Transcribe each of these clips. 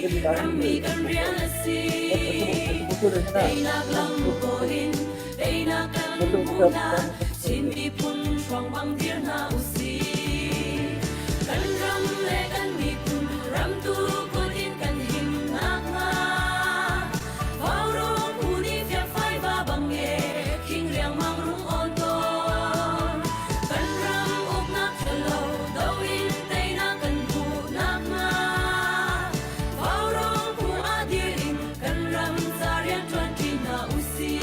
Rammi kan rian a si. Teinak lam kawl in teinak kan hmuh hlan Chin miphun hruang bang dir hna usih. Kan ram le kan miphun ramtu kut in kan him nakhnga Vaurawng phu nih fiakfai va bang e khing riangmang rung awn tawn. Kan ram uknak ṭhalo do in teinak kan hmuh nakhnga Vaurawng phu ah dir in kan ram ca rian ṭuanṭi hna usih.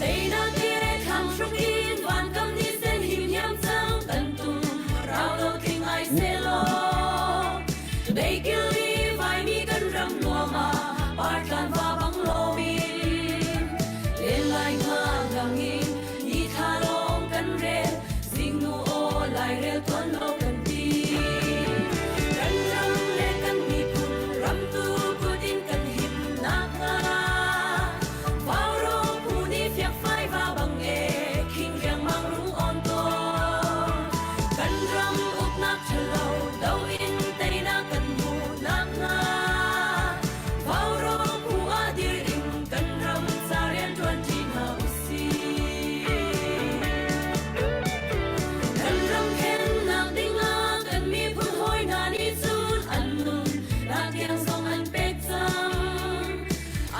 Teinak he thlang hruk in vankam ni sen him hiam cang kan tum rau lo tling ai selaw Deikil i vaimi kan ram nuam ah partlan va bang loin len lai nga lang in ni thla lawng kan rel zingnu aw lairel tuan lo kan ti kan ram le kan miphun ramtu kut in kan him nakhnga Vaurawng phu nih fiakfai va bang e khing riangmang rung awn tawn kan ram uknak ṭhalo do in teinak kan hmuh nakhnga Vaurawng phu ah dir in kan ram ca rian ṭuanṭi hna usih. Kan ram khennak dingah kan miphun hawi hna nih cun an nun nak tiang zong an pek cang.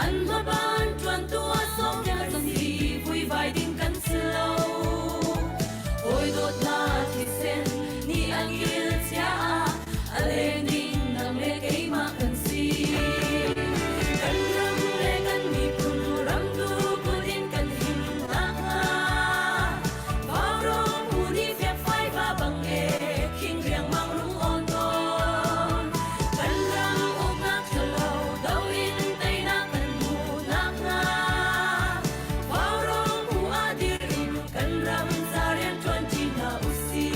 An hmaban ṭuantu ah sawmpiak kan si vuivai ding kan si lo. Hawi dawtnak thisen nih an kil cia ah a leng ding nang le keimah kan si. Kan ram le kan miphun ramtu kut in kan him nakhnga Vaurawng phu nih fiakfai va bang e khing riangmang rung awn tawn. Kan ram uknak ṭhalo do in teinak kan hmuh nakhnga Vaurawng phu ah dir in kan ram ca rian ṭuanṭi hna usih.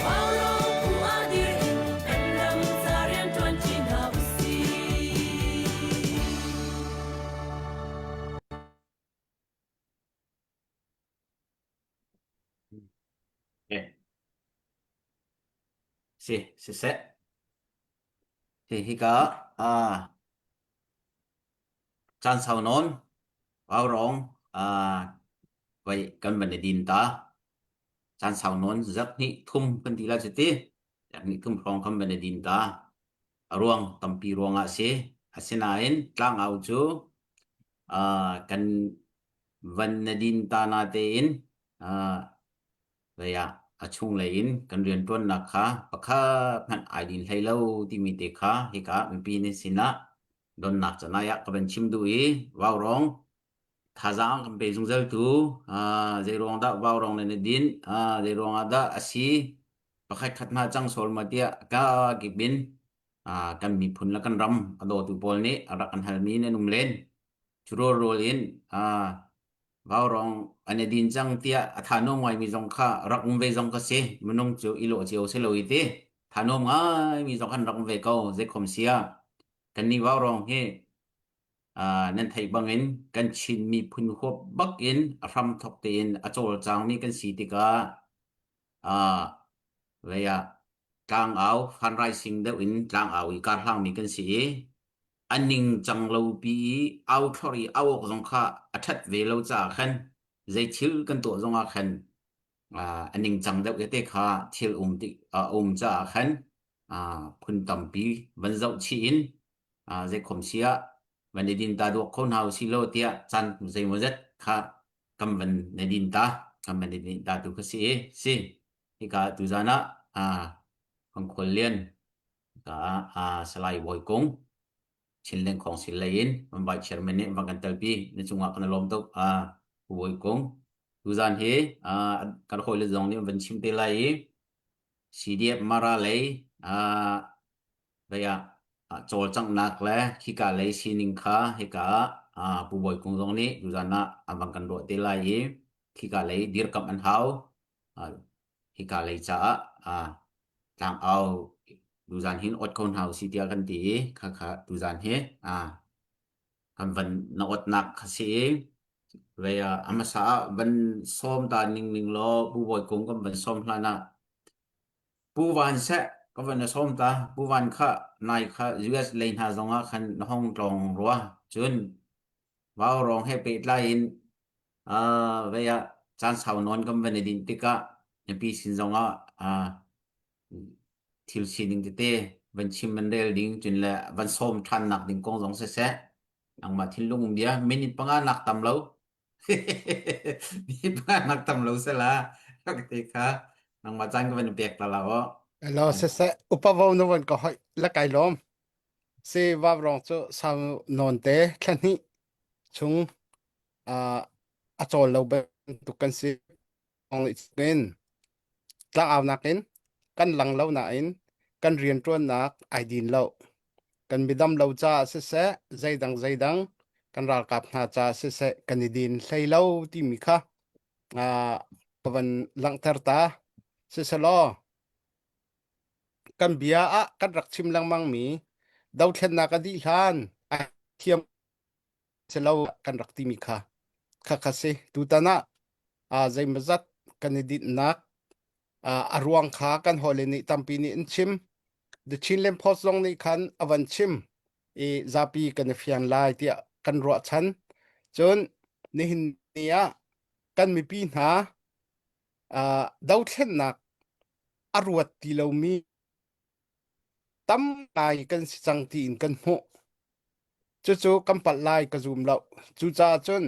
Vaurawng phu ah dir in kan ram ca rian ṭuanṭi hna usih. Okay. Si, siseh. Hi hika ah caan sau nawn vaurawng ah voi kan van i din ta. Caan sau nawn zarh hnih thum kan ti lai cu ti. Zarh hnih thum hrawng kan van i din ta. A ruang tampi ruangah a si. Asinain tlangau cu ah kan van na din ta na tein ah lei ah a chunglei in kan rianṭuannak kha pakhat hmanh ai din hlei lo timi te kha hika mipi nan sinah donnak canai ah ka van chim duh i vaurawng thazaang kan pe zungzaltu zei ruang dah vaurawng nan i dinh zei ruang ah dah a si pakhat khat hna cang sawl ma tiah ka kip in kan miphun le kan ram a dawtu pawl nih a rak kan halmi nan um len. Cu rualrual in Vaurawng an i din cang tiah a thanuam ngaimi zong kha rak um ve zong ka si. Minung cu i lawh cio si lo i ti. Thanuam ngaimi zong an rak um ve ko. Zeikhom sia. Kannih vaurawng hi nan theih bangin kan Chin miphun huap bak in a hramthok tein a cawlcangmi kan si tikah lei ah tlangau fundraising deuh in tlangau i karhlangmi kan si i a ningcang lopi i au thlor i au awk zong kha a ṭhat ve lo caah khan zei thil kan tuah zongah khan a ningcang deuh tete kha thil um ti a um caah khan phun tampi van zoh chih in zeikhom si ah van i din ta duak kho hna usih law tiah caan zeimawzet kha kan van na din ta kan van i din ta tu kha si i si hika tuzan ah kan khual lian ka Salai Bawi Kung Chinland Council lei in van Vice Chairman nih van kan telpi na cungah kan i lawm tuk Pu Bawi Kung tuzan hi kan hawile zong nih van chim te lai i CDF Mara lei lei ah cawlcanghnak le khika lei sining kha hika ah Pu Bawi Kung zong nih tuzan ah an van kan ruah te lai i. Khika lei dirkamh an hau. Hika lei caah tlangau tuzan hin ot ko hna usih tiah kan ti i khakha tuzan hi kan van na otnak kha si i vei a hmasa ah van sawm ta ning ning law Pu Bawi Kung kan van sawm hlan ah Pu Van seh ka van na sawm ta Pu Van kha nai kha US lei hna zong ah khan na hong tlawng rua cun vaurawng he pehtlai in vei ah caan sau nawn kan van i dinh tikah mipi sin zong ah thil sining tete van chim van rel ding cun le van sawm ṭhannak ding kong zong siseh nangmah thinlung um bia minute panga nak tam lo minute panga nak tam lo sela ka te kha nangmah caan ka van pek ta la aw. Hello siseh upa vo na van ka hoi la kai lawm si vavrong cu sau nawn te thla hnih chung a cawl lo bantuk kan si in tlangaunak in kan lang lo nain kan rianṭuannak ai din lo. Kan midam lo caah siseh, zeidang zeidang kan ralkap hna caah siseh kan i din hlei lo timi kha ka van langhter ta. Siselaw, kan bia ah kan rak chim lengmang mi dothlennak a dih hlan ai thiam si lo kan rak timi kha kha kha si tutan ah zeimawzat kan i dinhnak a ruang kha kan hawile nih tampi nih an chim. The Chinland Post zong nih khan a van chim i zapi kan i fiang lai tiah kan ruahchan. Cun nihin ni ah kan mipi hna dothlennak a ruat ti lomi tam ngai kan si cang tiin kan hmuh. Cucu kan palh lai ka zum lo. Cucaah cun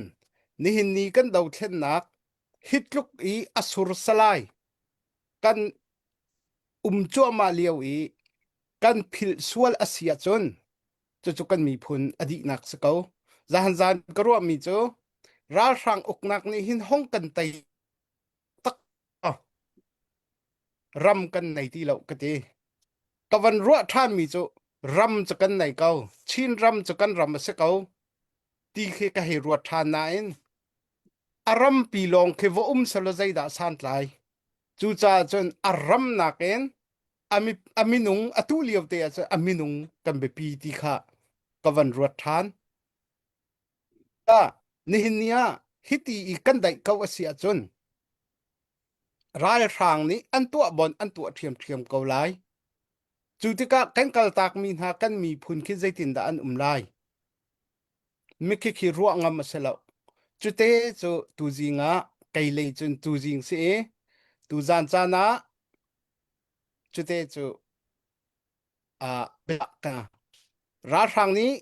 nihin ni kan dothlennak hi tluk i a sur salai kan um cuahmah lio i kan philh sual a si ahcun cucu kan miphun a dihnak si ko. Zahan zan ka ruahmi cu ralhrang uknak nih hin hong kan tei tak ram kan nei ti lo ka ti. Ka van ruah ṭhanmi cu ram cu kan nei ko. Chin ram cu kan ram a si ko ti khi ka hei ruat ṭhan nain a rampi lawng khi va um selaw zeidah santlai. Cucaah cun a ram nakin a minung atu lio te ah cun a minung kan biapi ti kha ka van ruat ṭhan. Nihin ni ah hiti i kan daih ko a si ahcun ralhrang nih an tuah bon an tuah ṭhiamṭhiam ko lai. Cu tikah kan kaltakmi hna kan miphun khi zeitindah an um lai? Mikhi khi ruah ngam a si lo. Cute cu tuzing ah kei lei cun tuzing si i tuzan caan ah cute cu uh, ralhrang nih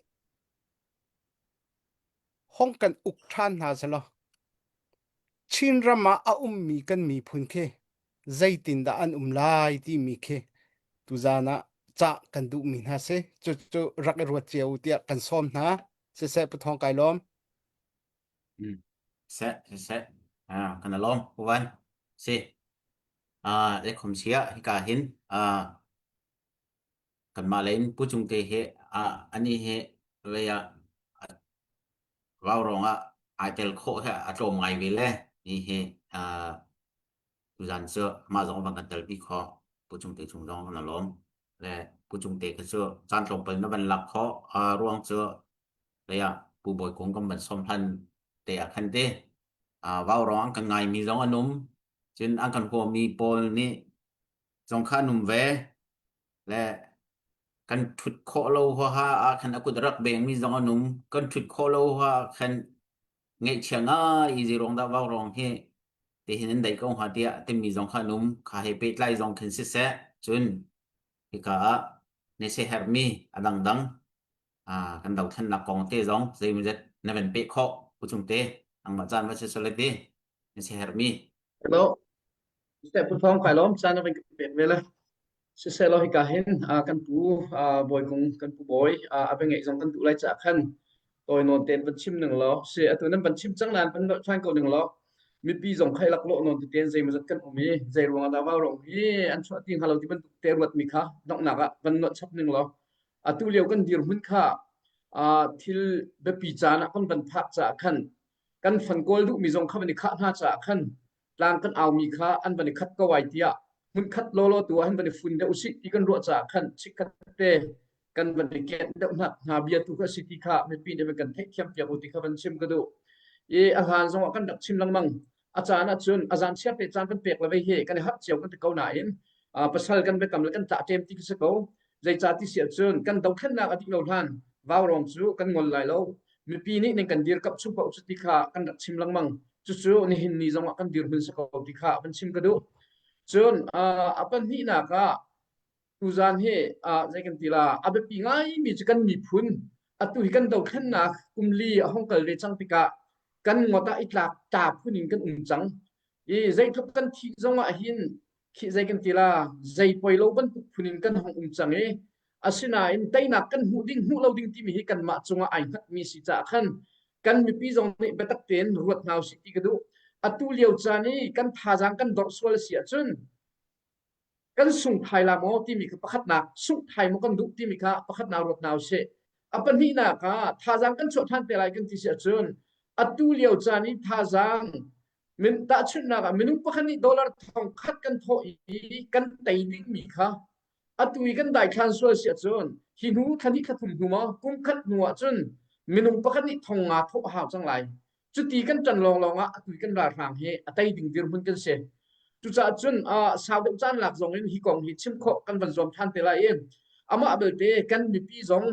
hong kan uk ṭhan hna selaw Chinram ah a ummi kan miphun khi zeitindah an um lai timi khi tuzan ah cah kan duhmi hna si. Cucu rak i ruat cio tiah kan sawm hna. Siseh Pu Thawng kai lawm. Mm. Seh, siseh. Ah, kan lawm, Pu Van. Si. Ah, le khom sia hika hin ah kanmah lei in Pu Cung te he ah ani he lei ah vaurawng ah ai tel khawh he a tlawm ngai ve le ni hi ah tuzan cu mah zong van kan telpi khawh. Pu Cung te chung zong na lawm. Le Pu Cung te kha cu caan tlawmpal na van lak khawh. Ah ruang cu lei ah Pu Bawi Kung kan van sawm hlan te ah khan te ah vaurawng an kan ngaimi zong an um. Cun an kan huami pawl nih zong kha an um ve. Le kan ṭhut khawh lo huaha ah khan a kut a rak bengmi zong an um. Kan ṭhut khawh lo huaha ah khan ngaihchia ngai i zeiruang dah vaurawng hi tihin an daih ko hnga tiah timi zong kha an um. Kha he pehtlai zong khin siseh. Cun hika ah na siaherhmi a dangdang ah kan dothlennak kong te zong zeimawzat na van peh khawh Pu Cung te nangmah caan va si sole ti na siaherhmi. Hello. Siseh Pu Thawng kai lawm caan na van ka pek ve le. Siseh law hika hin kan pu Bawi Kung kan pu Bawi a bia ngeih zong kan duh lai caah khan tawi nawn tein van chim ning law si atu nan van chim cang nain van nolh ṭhan ko ning law mipi zong khai laklawh nawn tete zeimawzat kan um i zei ruangah dah vaurawng hi an chuah ti hnga lo ti bantuk te ruatmi kha donghnak ah van nolh chap ning law atu lio kan dirhmun kha thil biapi caan ah kan van phak caah khan. Kan fan kawl duhmi zong kha van i khah hna caah khan tlang kan aumi kha an van i khat ko ai tiah hmunkhat lawlaw tu ah hin van i fun deuh usih ti kan ruah caah khan chikkhat te kan van i ken deuh hna hna bia tu kha si ti kha mipi nih van kan theihthiam piak u ti kha van chim ka duh. I a hlan zong ah kan rak chim lengmang. A caan ahcun a zan chiar te caan kan pek le vei hi kan i harh cio kan ti ko nain pasal kan biakam le kan tlah ṭem ti khi si ko. Zeicah ti si ahcun kan dothlennak a dih lo hlan vaurawng cu kan ngol lai lo. Mipi nih ning kan dirkamh chung paoh cu ti kha kan rak chim lengmang. Cucu nihin ni zong ah kan dirhmun si ko ti kha van chim ka duh. Cun a pahnihnak ah tuzan hi zei kan ti la a biapi ngaimi cu kan miphun atu hi kan dothlennak kum li a hong kal ve cang tikah kan ngot ah i tlak ta phun in kan um cang i zeitluk kan thih zong ah hin khi zei kan ti la zei poi lo bantuk phun in kan hong um cang i asinain teinak kan hmuh ding hmuh lo ding timi hi kanmah cungah ai hngatmi si caah khan kan mipi zong nih biatak tein ruat hna usih ti ka duh. Atu lio caan i kan thazaang kan dorh sual a si ahcun kan sung thai la maw timi kha pakhatnak sungh thai maw kan duh timi kha pakhatnak ruat hna usih. A pahnihnak ah thazaang kan chuah ṭhan te lai kan ti si ahcun atu lio caan i thazaang min tahchunhnak ah minung pakhat nih dollar thong khat kan thawh i kan tei dingmi kha atu i kan daithlan sual si ahcun hi hnu thla hnih thla thum hnu maw kum khat hnu ahcun minung pakhat nih thong nga thawh a hau cang lai. Cuti kan ṭan lawnglawng ah atu i kan ralhrang hi a tei ding dirhmun kan si. Cucaah cun sau deuh caan lak zong in hi kong hi chim khawh kan van zuam ṭhan te lai i amah belte kan mipi zong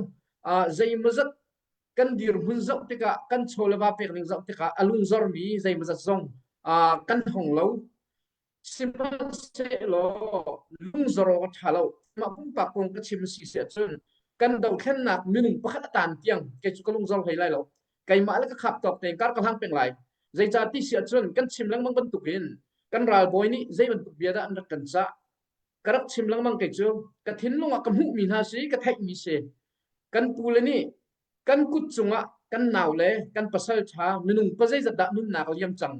zeimawzat kan dirhmun zoh tikah kan chaw le va pek ning zoh tikah a lungzormi zeimawzat zong kan hong lo. Sihmanhsehlaw lungzor awk a ṭha lo. Mah pumpak kong ka chim si si ahcun kan dothlennak minung pakhat a taan tiang kei cu ka lungzor hlei lai lo. Keimah le ka khap tawk tein kar ka hlang peng lai. Zeicah ti si ahcun kan chim lengmang bantukin kan ralbawi nih zei bantuk bia dah an rak kan cah. Ka rak chim lengmang kei cu ka thinlung ah ka hmuhmi hna si, ka theihmi si. Kan pule nih kan kut cungah kan nau le kan pasal ṭha minung pa zeizat dah nunnak a liam cang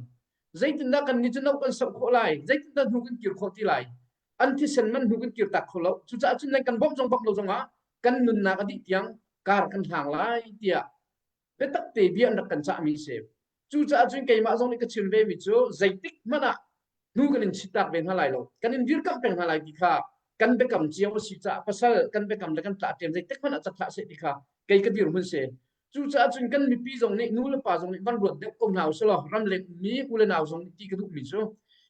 zeitindah kan nih cu no kan soh khawh lai zeitindah hnu kan kir khawh ti lai an thisen man hnu kan kir tak kho lo cucaah cun nan kan bawmh zong bawmh lo zongah kan nunnak a dih tiang kar kan hlang lai tiah biatak te bia an rak kan cahmi si Cucaah cun keimah zong nih ka chim vemi cu zeitik hmanh ah hnu kan in chittak ve hna lai lo. Kan in dirkamh peng hna lai ti kha kan biakam cio a si caah pasal kan biakam le kan tlah-ṭem zeitik hmanh ah cat hlah seh ti kha kei ka dirhmun si. Cucaah cun kan mipi zong nih nu le pa zong nih van ruat deuh ko hna usih law ramleng ummi u le nau zong nih ti ka duhmi cu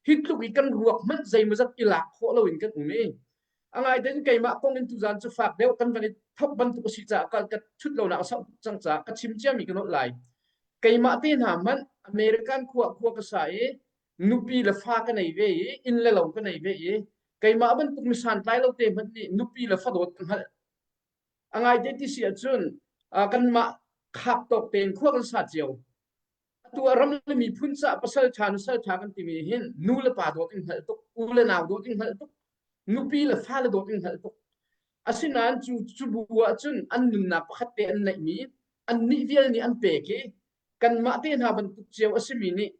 hi tluk i kan ruak hmanh zeimawzat i lak khawh loin kan um i a ngai tein keimah kong in tuzan cu fak deuh kan van i thok bantuk a si caah ka, ka thut lonak a sau tuk cang caah ka chim ciami ka nolh lai. Keimah te hna hmanh American khua khua ka sa i nupi le fa ka nei ve i inn le lo ka nei ve i keimah bantuk mi santlai lo te hmanh nih nupi le fa dawt ka hngalh. A ngai te ti si ahcun kanmah khak tawk tein khua kan sa cio. Atu ah ram le miphun caah pasal ṭha nusal ṭha kan timi hin nu le pa dawt in hngalh tuk, u le nau dawt in hngalh tuk, nupi le fale dawt in hngalh tuk. Asinain cu cu bu ahcun an nunnak pakhat te an neihmi annih vial nih an pek i kanmah te hna bantuk cio a simi nih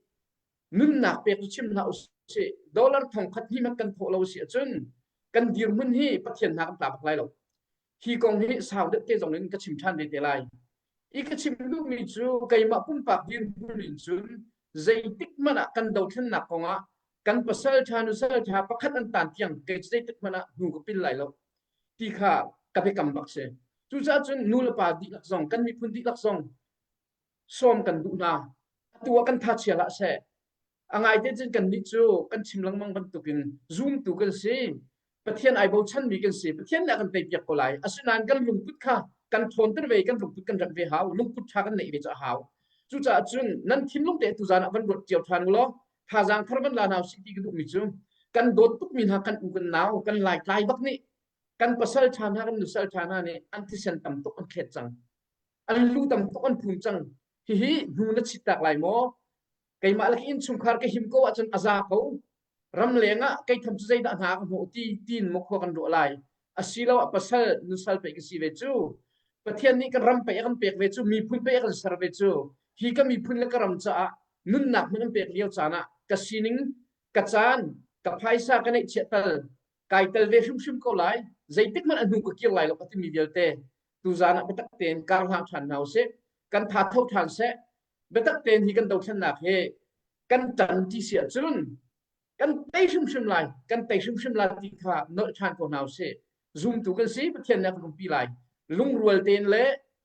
nunnak pek cu chim hlah usih dollar thong khat hnih hmanh kan thawh lo si ahcun kan dirhmun hi Pathian hna kan tla bak lai lo. Hi kong hi sau deuh te zong in ka chim ṭhan ve te lai. I ka chim duhmi cu keimah pumpak dirhmun in cun zeitik hmanh ah kan dothlennak kong ah kan pasal ṭha nusal ṭha pakhat an tan tiang kei cu zeitik hmanh ah hnu ka pil lai lo ti kha ka biakam bak si. Cucaah cun nu le pa dihlak zong kan miphun dihlak zong sawm kan duh hna. Atu ah kan tha chia hlah seh. A ngaite cun kannih cu kan chim lengmang bantukin zumtu kan si. Pathian ai bochanmi kan si. Pathian nih a kan teipiak ko lai. Asinain kan lungput kha kan ṭhawnter ve i kan lungput kan remh ve hau. Lungput ṭha kan neih ve cu a hau. Cucaah cun nan thinlung te tuzaan ah van ruat cio ṭhan u law thazaang thar van la hna usih ti ka duhmi cu kan dawt tukmi hna kan u kan nau kan laitlai bak nih kan pasal ṭha hna kan nusal ṭha hna nih an thisen tam tuk an thlet cang. An lu tam tuk an phum cang. Hihi hnu na chit tak lai maw? Keimah le ka innchungkhar ka him ko ahcun a za ko. Ramleng ah kei tham cu zeidah hna ka hmuh ti tiin maw khua kan ruah lai. Asiloah pasal nusal pei ka si ve cu. Pathian nih kan ram pei a kan pek ve cu, miphun pei a kan ser ve cu. Hi ka miphun le ka ram caah nunnak hmun an pek lio caan ah ka sining, ka caan, ka phaisa ka neihchiah tal kai tel ve hrimhrim ko lai. Zeitik hmanh a hnu ka kir lai lo ka timi vialte tuzaan ah biatak tein kar hlang ṭhan hna usih. Kan tha tho ṭhan seh. Biatak tein hi kan dothlennak hi kan ṭan ti si ahcun kan tei hrimhrim lai, kan tei hrimhrim lai ti kha nolh ṭhan ko hna usih. Zumtu kan si, Pathian nih a kan umpi lai. Lungrual tein le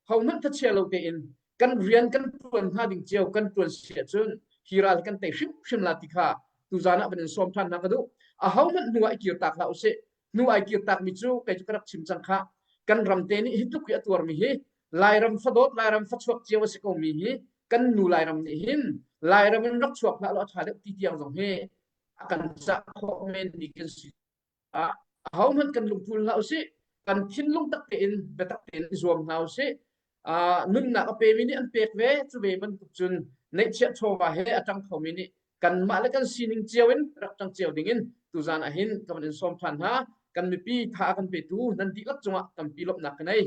hohmanh thachia lo tein kan rian kan ṭuan hnga ding cio kan ṭuan si ahcun hi ral hi kan tei hrimhrim la ti kha tuzan ah van in sawm ṭhan hna ka duh. Ahohmanh hnu ah i kirtak hlah usih. Hnu ai kirtakmi cu kei cu ka rak chim cang khah. Kan ram te nih hi tluk hi a tuarmi hi Lairam fadawt Lairam fachuak cio a si komi hi kan nu Lairam nih hin Lairam in rak chuak hlah law a ṭha deuh ti tiang zong hi a kan cah khawh men mi kan si. Ah ahohmanh kan lungthul hlah usih. Kan thinlung tak tein biatak tein i zuam hna usih. Uh, nunnak a pemi nih an pek ve cu ve bantuk cun neihchiah chawva he a ṭang khomi nih kanmah le kan sining cio in rak ṭang cio dingin tuzan ah hin ka van in sawm ṭhan hna. Kan mipi tha a kan petu nan dihlak cungah tampi lawmhnak ka nei.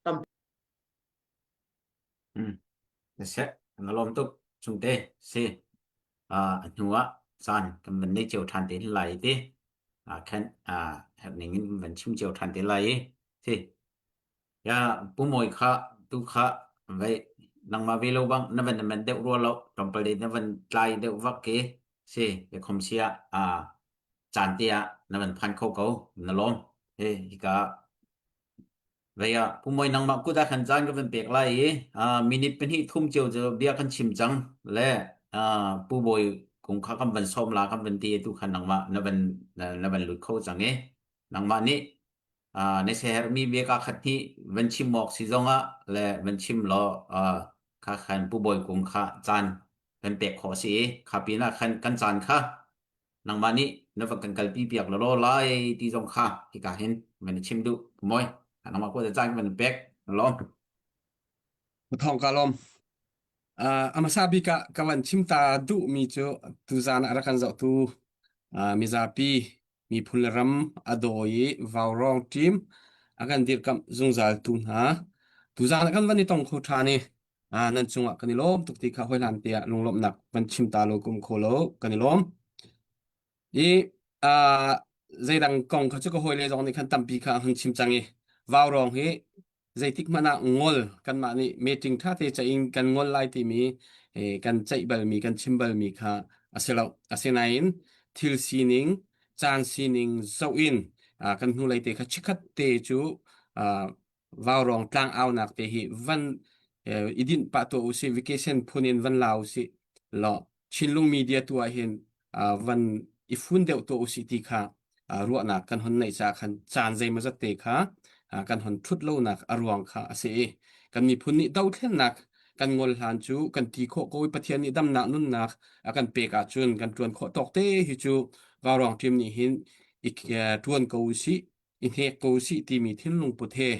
Tampi Hmm. Seh, na lawm tuk chungte si. A hnu ah caan kan van nei cio ṭhan te lai ti. Khan herh ning in van chim cio ṭhan te lai i. Si. Ya pu Mawi kha tu kha vei nangmah ve lo bang na van man deuh rua lo tlawmpal de na van tlai deuh vak ke si ya khom sia a caan te ah na van phan kho ko na lawm he hika Vei ah Pu Mawi nangmah kut ah khan caan ka van pek lai i minute pahnih thum cio cu bia kan chim cang le Pu Bawi kung kha kan van sawm la kan van ti tu khan nangmah na van na van lut kho cang i nangmah nih na siaherhmi bia ka khat hnih van chim awk si zong ah le van chim law kha khan Pu Bawi kung kha caan kan pek khawh si i kha pinah khan kan caan kha nangmah nih na va kan kalpi piak law lai ti zong kha hika hin van i chim duh moi nangmah ko caan van pek lawm Thong ka lawm. Uh, a hmasa bik ah ka van chim ta duhmi cu tuzan ah rak kan zohtu uh, mizapi miphun le ram a dawi i vaurawng team a kan dirkamh zungzal tu hna tuzan ah kan van i tong kho ṭhan i uh, nan cungah kan i lawm tuk ti kha hawihlan te ah lunglawmhnak van chim ta lo kum kho lo kan i lawm. I uh, zeidang kong kha cu ka hawile zong nih khan tampi kha an hun chim cang i vaurawng hi zeitik hmanh ah ngol kanmah nih meeting ṭha te ceih in kan ngol lai timi eh, kan ceih balmi kan chim balmi kha a si lo. Asinain thil sining, caan sining zoh in ah, kan hnulei te kha chikkhat te cu ah, vaurawng tlang aunak te hi van eh, i dinh pah tuah usih vacation phun in van la usih law Chinlung media tu ah hin uh, van i fun deuh tuah usih ti kha uh, ruahnak kan hon neih caah khan caan zeimawzat te kha uh, kan hon ṭhut lonak a ruang kha a si i kan miphun nih dothlennak kan ngol hlan cu kan ti khawh ko i Pathian nih damnak nunnak a kan pek ahcun kan ṭuan khawh tawk te hi cu Vaurawng team nih hin i ṭuan ko usih i hnek ko usih timi thinlung put he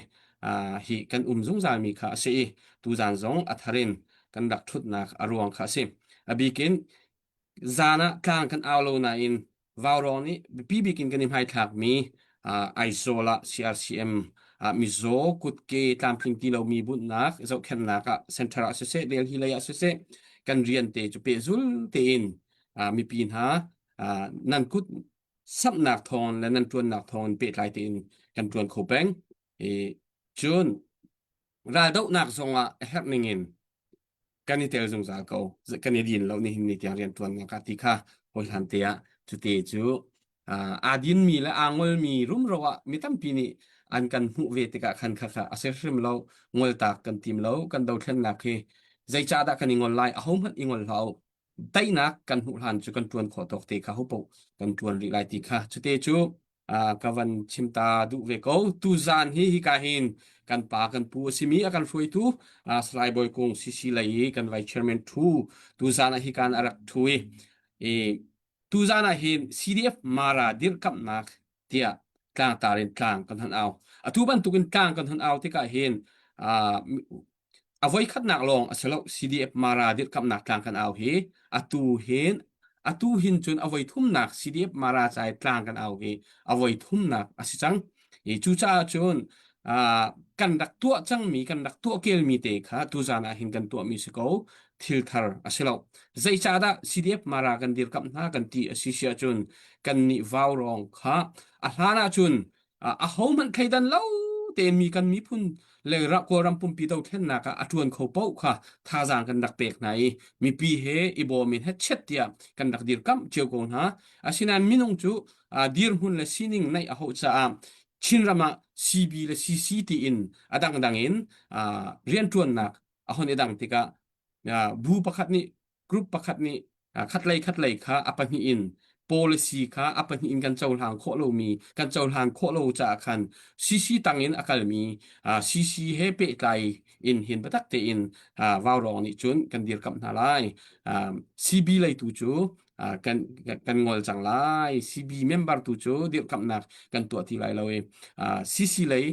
uh, hi kan um zungzalmi kha a si i tuzan zong a thar in kan rak ṭhutnak a ruang kha a si. A bikin zan ah tlang kan au lo nain Vaurawng nih biapi bik in kan i hmaithlakmi uh, Aizawl ah CRCM ah mizaw kutke tlamtling ti lomi bunhnak zohkhenhnak ah center ah siseh Delhi lei ah siseh kan rian te cu pehzul tein uh, mipi hna uh, nan kut samhnak thawng le nan ṭuannak thawng in pehtlai tein kan ṭuan kho peng. I cun raldohnak zongah a herh ningin kan i tel zungzal ko. Kan i din lo nihin ni tiang rian ṭuannak ah ti kha hawihlan te ah cute cu aa dinmi le aa ngolmi rumro ah mi tampi nih an kan hmuh ve tikah khan kha kha a si hrim lo ngoltak kan tim lo kan dothlennak hi zeicahdah kan i ngol lai ahohmanh i ngol hlah u daihnak kan hmuh hlan cu kan ṭuan khawh tawk te kha hopoh kan ṭuan rih lai ti kha cute cu ka van chim ta duh ve ko tuzan hi hika hin kan pa kan pu a simi a kan hruaitu Salai Bawi Kung CC lei i kan vice chairman thu tuzan ah hikan a rak thu i i tuzan ah hin CDF Mara dirkamhnak tiah tlangtar in tlang kan hon au atu bantukin tlang kan hon au tikah hin A voikhatnak lawng a si lo. CDF Mara dirhkamhnak tlang kan au hi atu hin atu hin cun a voithumnak CDF Mara ca i tlang kan au hi a voithumnak a si cang. I cucaah cun uh, kan rak tuah cangmi kan rak tuah kelmi te kha tuzan ah hin kan tuahmi si ko thil thar a si lo. Zeicahdah CDF Mara kan dirkamh hna kan ti a si si ahcun kan nih vaurawng kha a hlan ahcun ahohmanh thleidan lo. tein mi kan miphun le Kawlram pumpi dothlennak ah a ṭuan kho paoh kha thazaang kan rak pek hna i mipi he i bawm in hetchet tiah kan rak dirkamh cio ko hna. Asinain minung cu dirhmun le sining neih a hauh caah Chinram ah CB le CC tiin a dangdang in rianṭuannak a hon i dang tikah bu pakhat nih group pakhat nih khatlei khatlei kha a pahnih in policy kha a pahnih in kan cohlang khawh lomi kan cohlan khawh lo caah khan CC tang in a kalmi CC he pehtlai in hin biatak tein vaurawng nih cun kan dirkamh hna lai. CB lei tu cu kan kan ngol cang lai. CB member tu cu dirkamhnak kan tuah ti lai lo i CC lei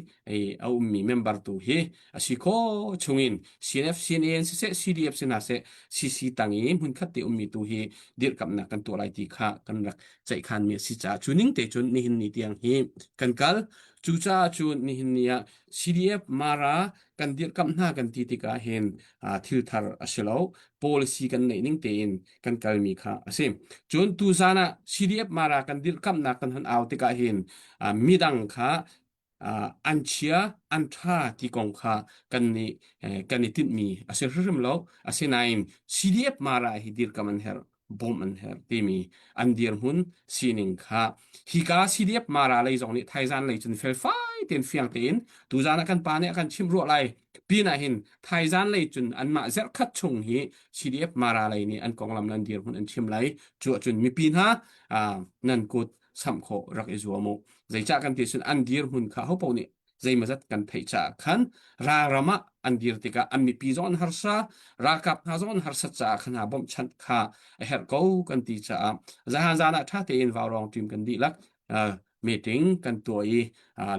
a ummi member tu hi a si khawh chungin CNF, CNA siseh, CDF si hna seh, CC tang i hmunkhat te ummi tu hi dirhkamhnak kan tuah lai ti kha kan rak ceihkhanmi a si caah cu ning te cun nihin ni tiang hi kan kal. Cucaah cun nihin ni ah CDF Mara kan dirhkamh hna kan ti tikah hin thil thar a si lo. Policy kan neih ning tein kan kalmi kha a si. Cun tuzan ah CDF Mara kan dirhkamhnak kan hon au tikah hin midang kha an chia an ṭha ti kong kha kan nih kan i tinhmi a si hrimhrim lo. Asinain CDF Mara hi dirkam an herh, bawmh an herh timi an dirhmun sining kha hika CDF Mara lei zong nih thaizan lei cun felfai tein fiang tein tuzan ah kan pa nih a kan chimh ruah lai pin ah hin thaizan lei cun anmah zerhkhat chung hi CDF Mara lei nih an konglam le an dirhmun an chim lai. Cu ahcun mipi hna nan kut samh khawh rak i zuam u. Zeicah kan ti cun an dirhmun kha hopaoh nih zeimawzat kan theih caah khan ralram ah an dir tikah an mipi zong an harsa, ralkap hna zong an harsat caah khan hna bawmhchanh kha a herh ko kan ti caah zahan zan ah ṭha tein vaurawng team kan dihlak meeting kan tuah i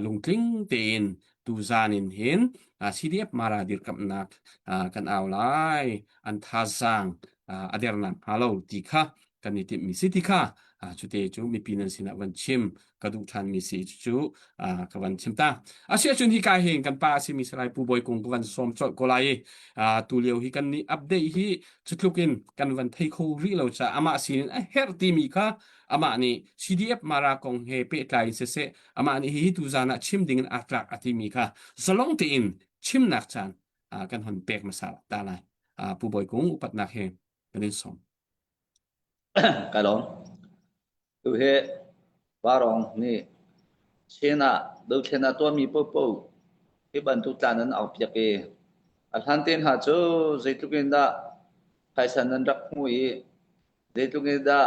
lungtling tein tuzan in hin CDF Mara dirkamhnak kan au lai an thazaang a dernak hnga lo ti kha kan i timhmi si ti kha cute cu mipi nan sinah van chim ka duh ṭhanmi si cu ka van chim ta. Asiahcun hi ka hin kan pa a simi Salai Pu Bawi Kung ka van sawm colh ko lai i tu lio hi kan nih update hi cutluk in kan van thei kho rih lo caah amah sinin a herh timi kha amah nih CDF Mara kong he pehtlai in siseh amah nih hihi tuzan ah chim ding in aa tlak a timi kha zalong tein chimnak caan kan hon pek hmasa ta lai. Pu Bawi Kung upatnak he kan in sawm. Ka lawm. Tu hi Varong nih Chin ah dothlen ah tuahmi paohpaoh hi bantuk tlan an aupiak i a hlan te hna cu zeitluk in dah phaisa nan rak hmu i zeitluk in dah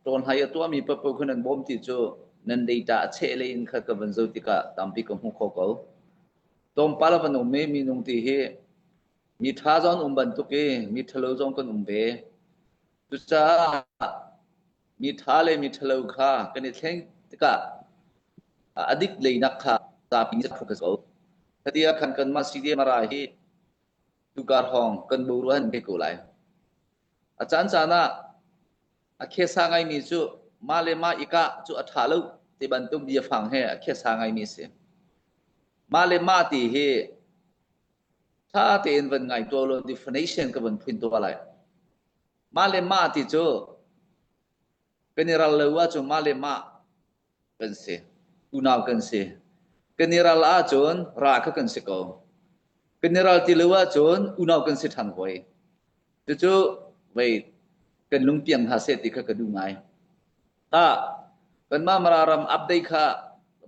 ṭawnhlai a tuahmi paohpaoh kha nan bawm ti cu nan data a cheh lei in kha ka van zoh tikah tampi ka hmu kho ko. Tlawmpal a van um i minung ti hi Mi ṭha zong an um bantuk i mi ṭhalo zong kan um ve. Cucaah mi ṭha le mi ṭhalo kha kan i thleng tikah a dik leinak kha zapi nih focus ko. Hati ah khan kanmah CDMRA hi tukar hawng kan boruah an ngei ko lai. A caan caan ah a khesa ngaimi cu mah le mah i kah cu a ṭha lo ti bantuk biafang he a khesa ngaimi a si. Mah le mah ti hi Ṭha tein van ngai tuah law definition ka van phun tuah lai. Mah le mah ti cu kan i ral lo ahcun mah le mah kan si. Unau kan si. Kan i ral ahcun ra kha kan si ko. Kan i ral ti lo ahcun unau kan si ṭhan hoi. Cucu vei kan lungpiang hna seh ti kha ka duh ngai. Ta kanmah Mara ram update kha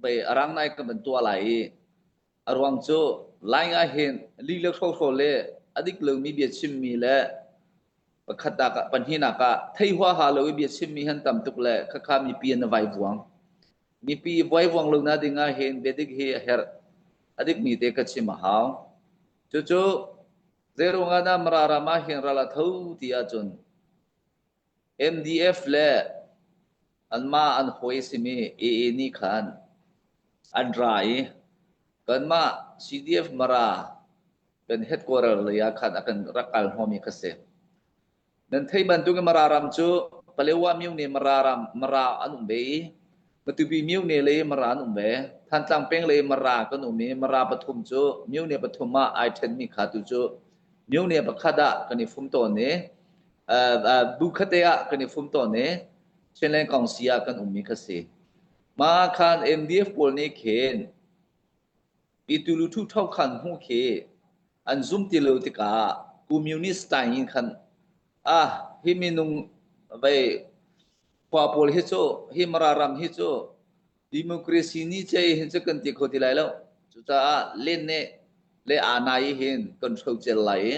vei a rang nai kan van tuah lai i A ruang cu Lai ahhin lih le hrohrawl le a dik lomi bia chimmi le pakhatnak ah pahnihnak ah thei huaha lo i bia chimmi han tam tuk le khakha mipi an vaivuang. Mipi vaivuang lo na ding ahhin biadik hi a herh. A dikmi te ka chim a hau. Cucu zeiruang ah dah Mara ram ahhin ral a tho ti ahcun MDF le anmah an hawi a simi AA nih khan an ra i kanmah CDF Mara kan headquarter lei ah khan a kan rak kal hnawhmi kha si. Nan theih bantuk in Mara ram cu Palewa myone Mara ram Mara an um ve i Matupi myone lei Mara an um ve. Thantlang peng lei Mara kan um i Mara pathum cu myone pathum ah ai ṭhenmi kha tu cu myone pakhat ah kan i fum tawn i bu khate ah kan i fum tawn i Chinland Council ah kan ummi kha si. Ma khan MDF pawl nih khin Pitu luthu tho khan hmu khi an zum ti lo tikah communist style in khan ah hi minung vei khua pawl hi cu hi Mara ram hi cu democracy ni che hin cu kan ti kho ti lai lo. Cucaah len ne le aa i hin kan hrocel lai i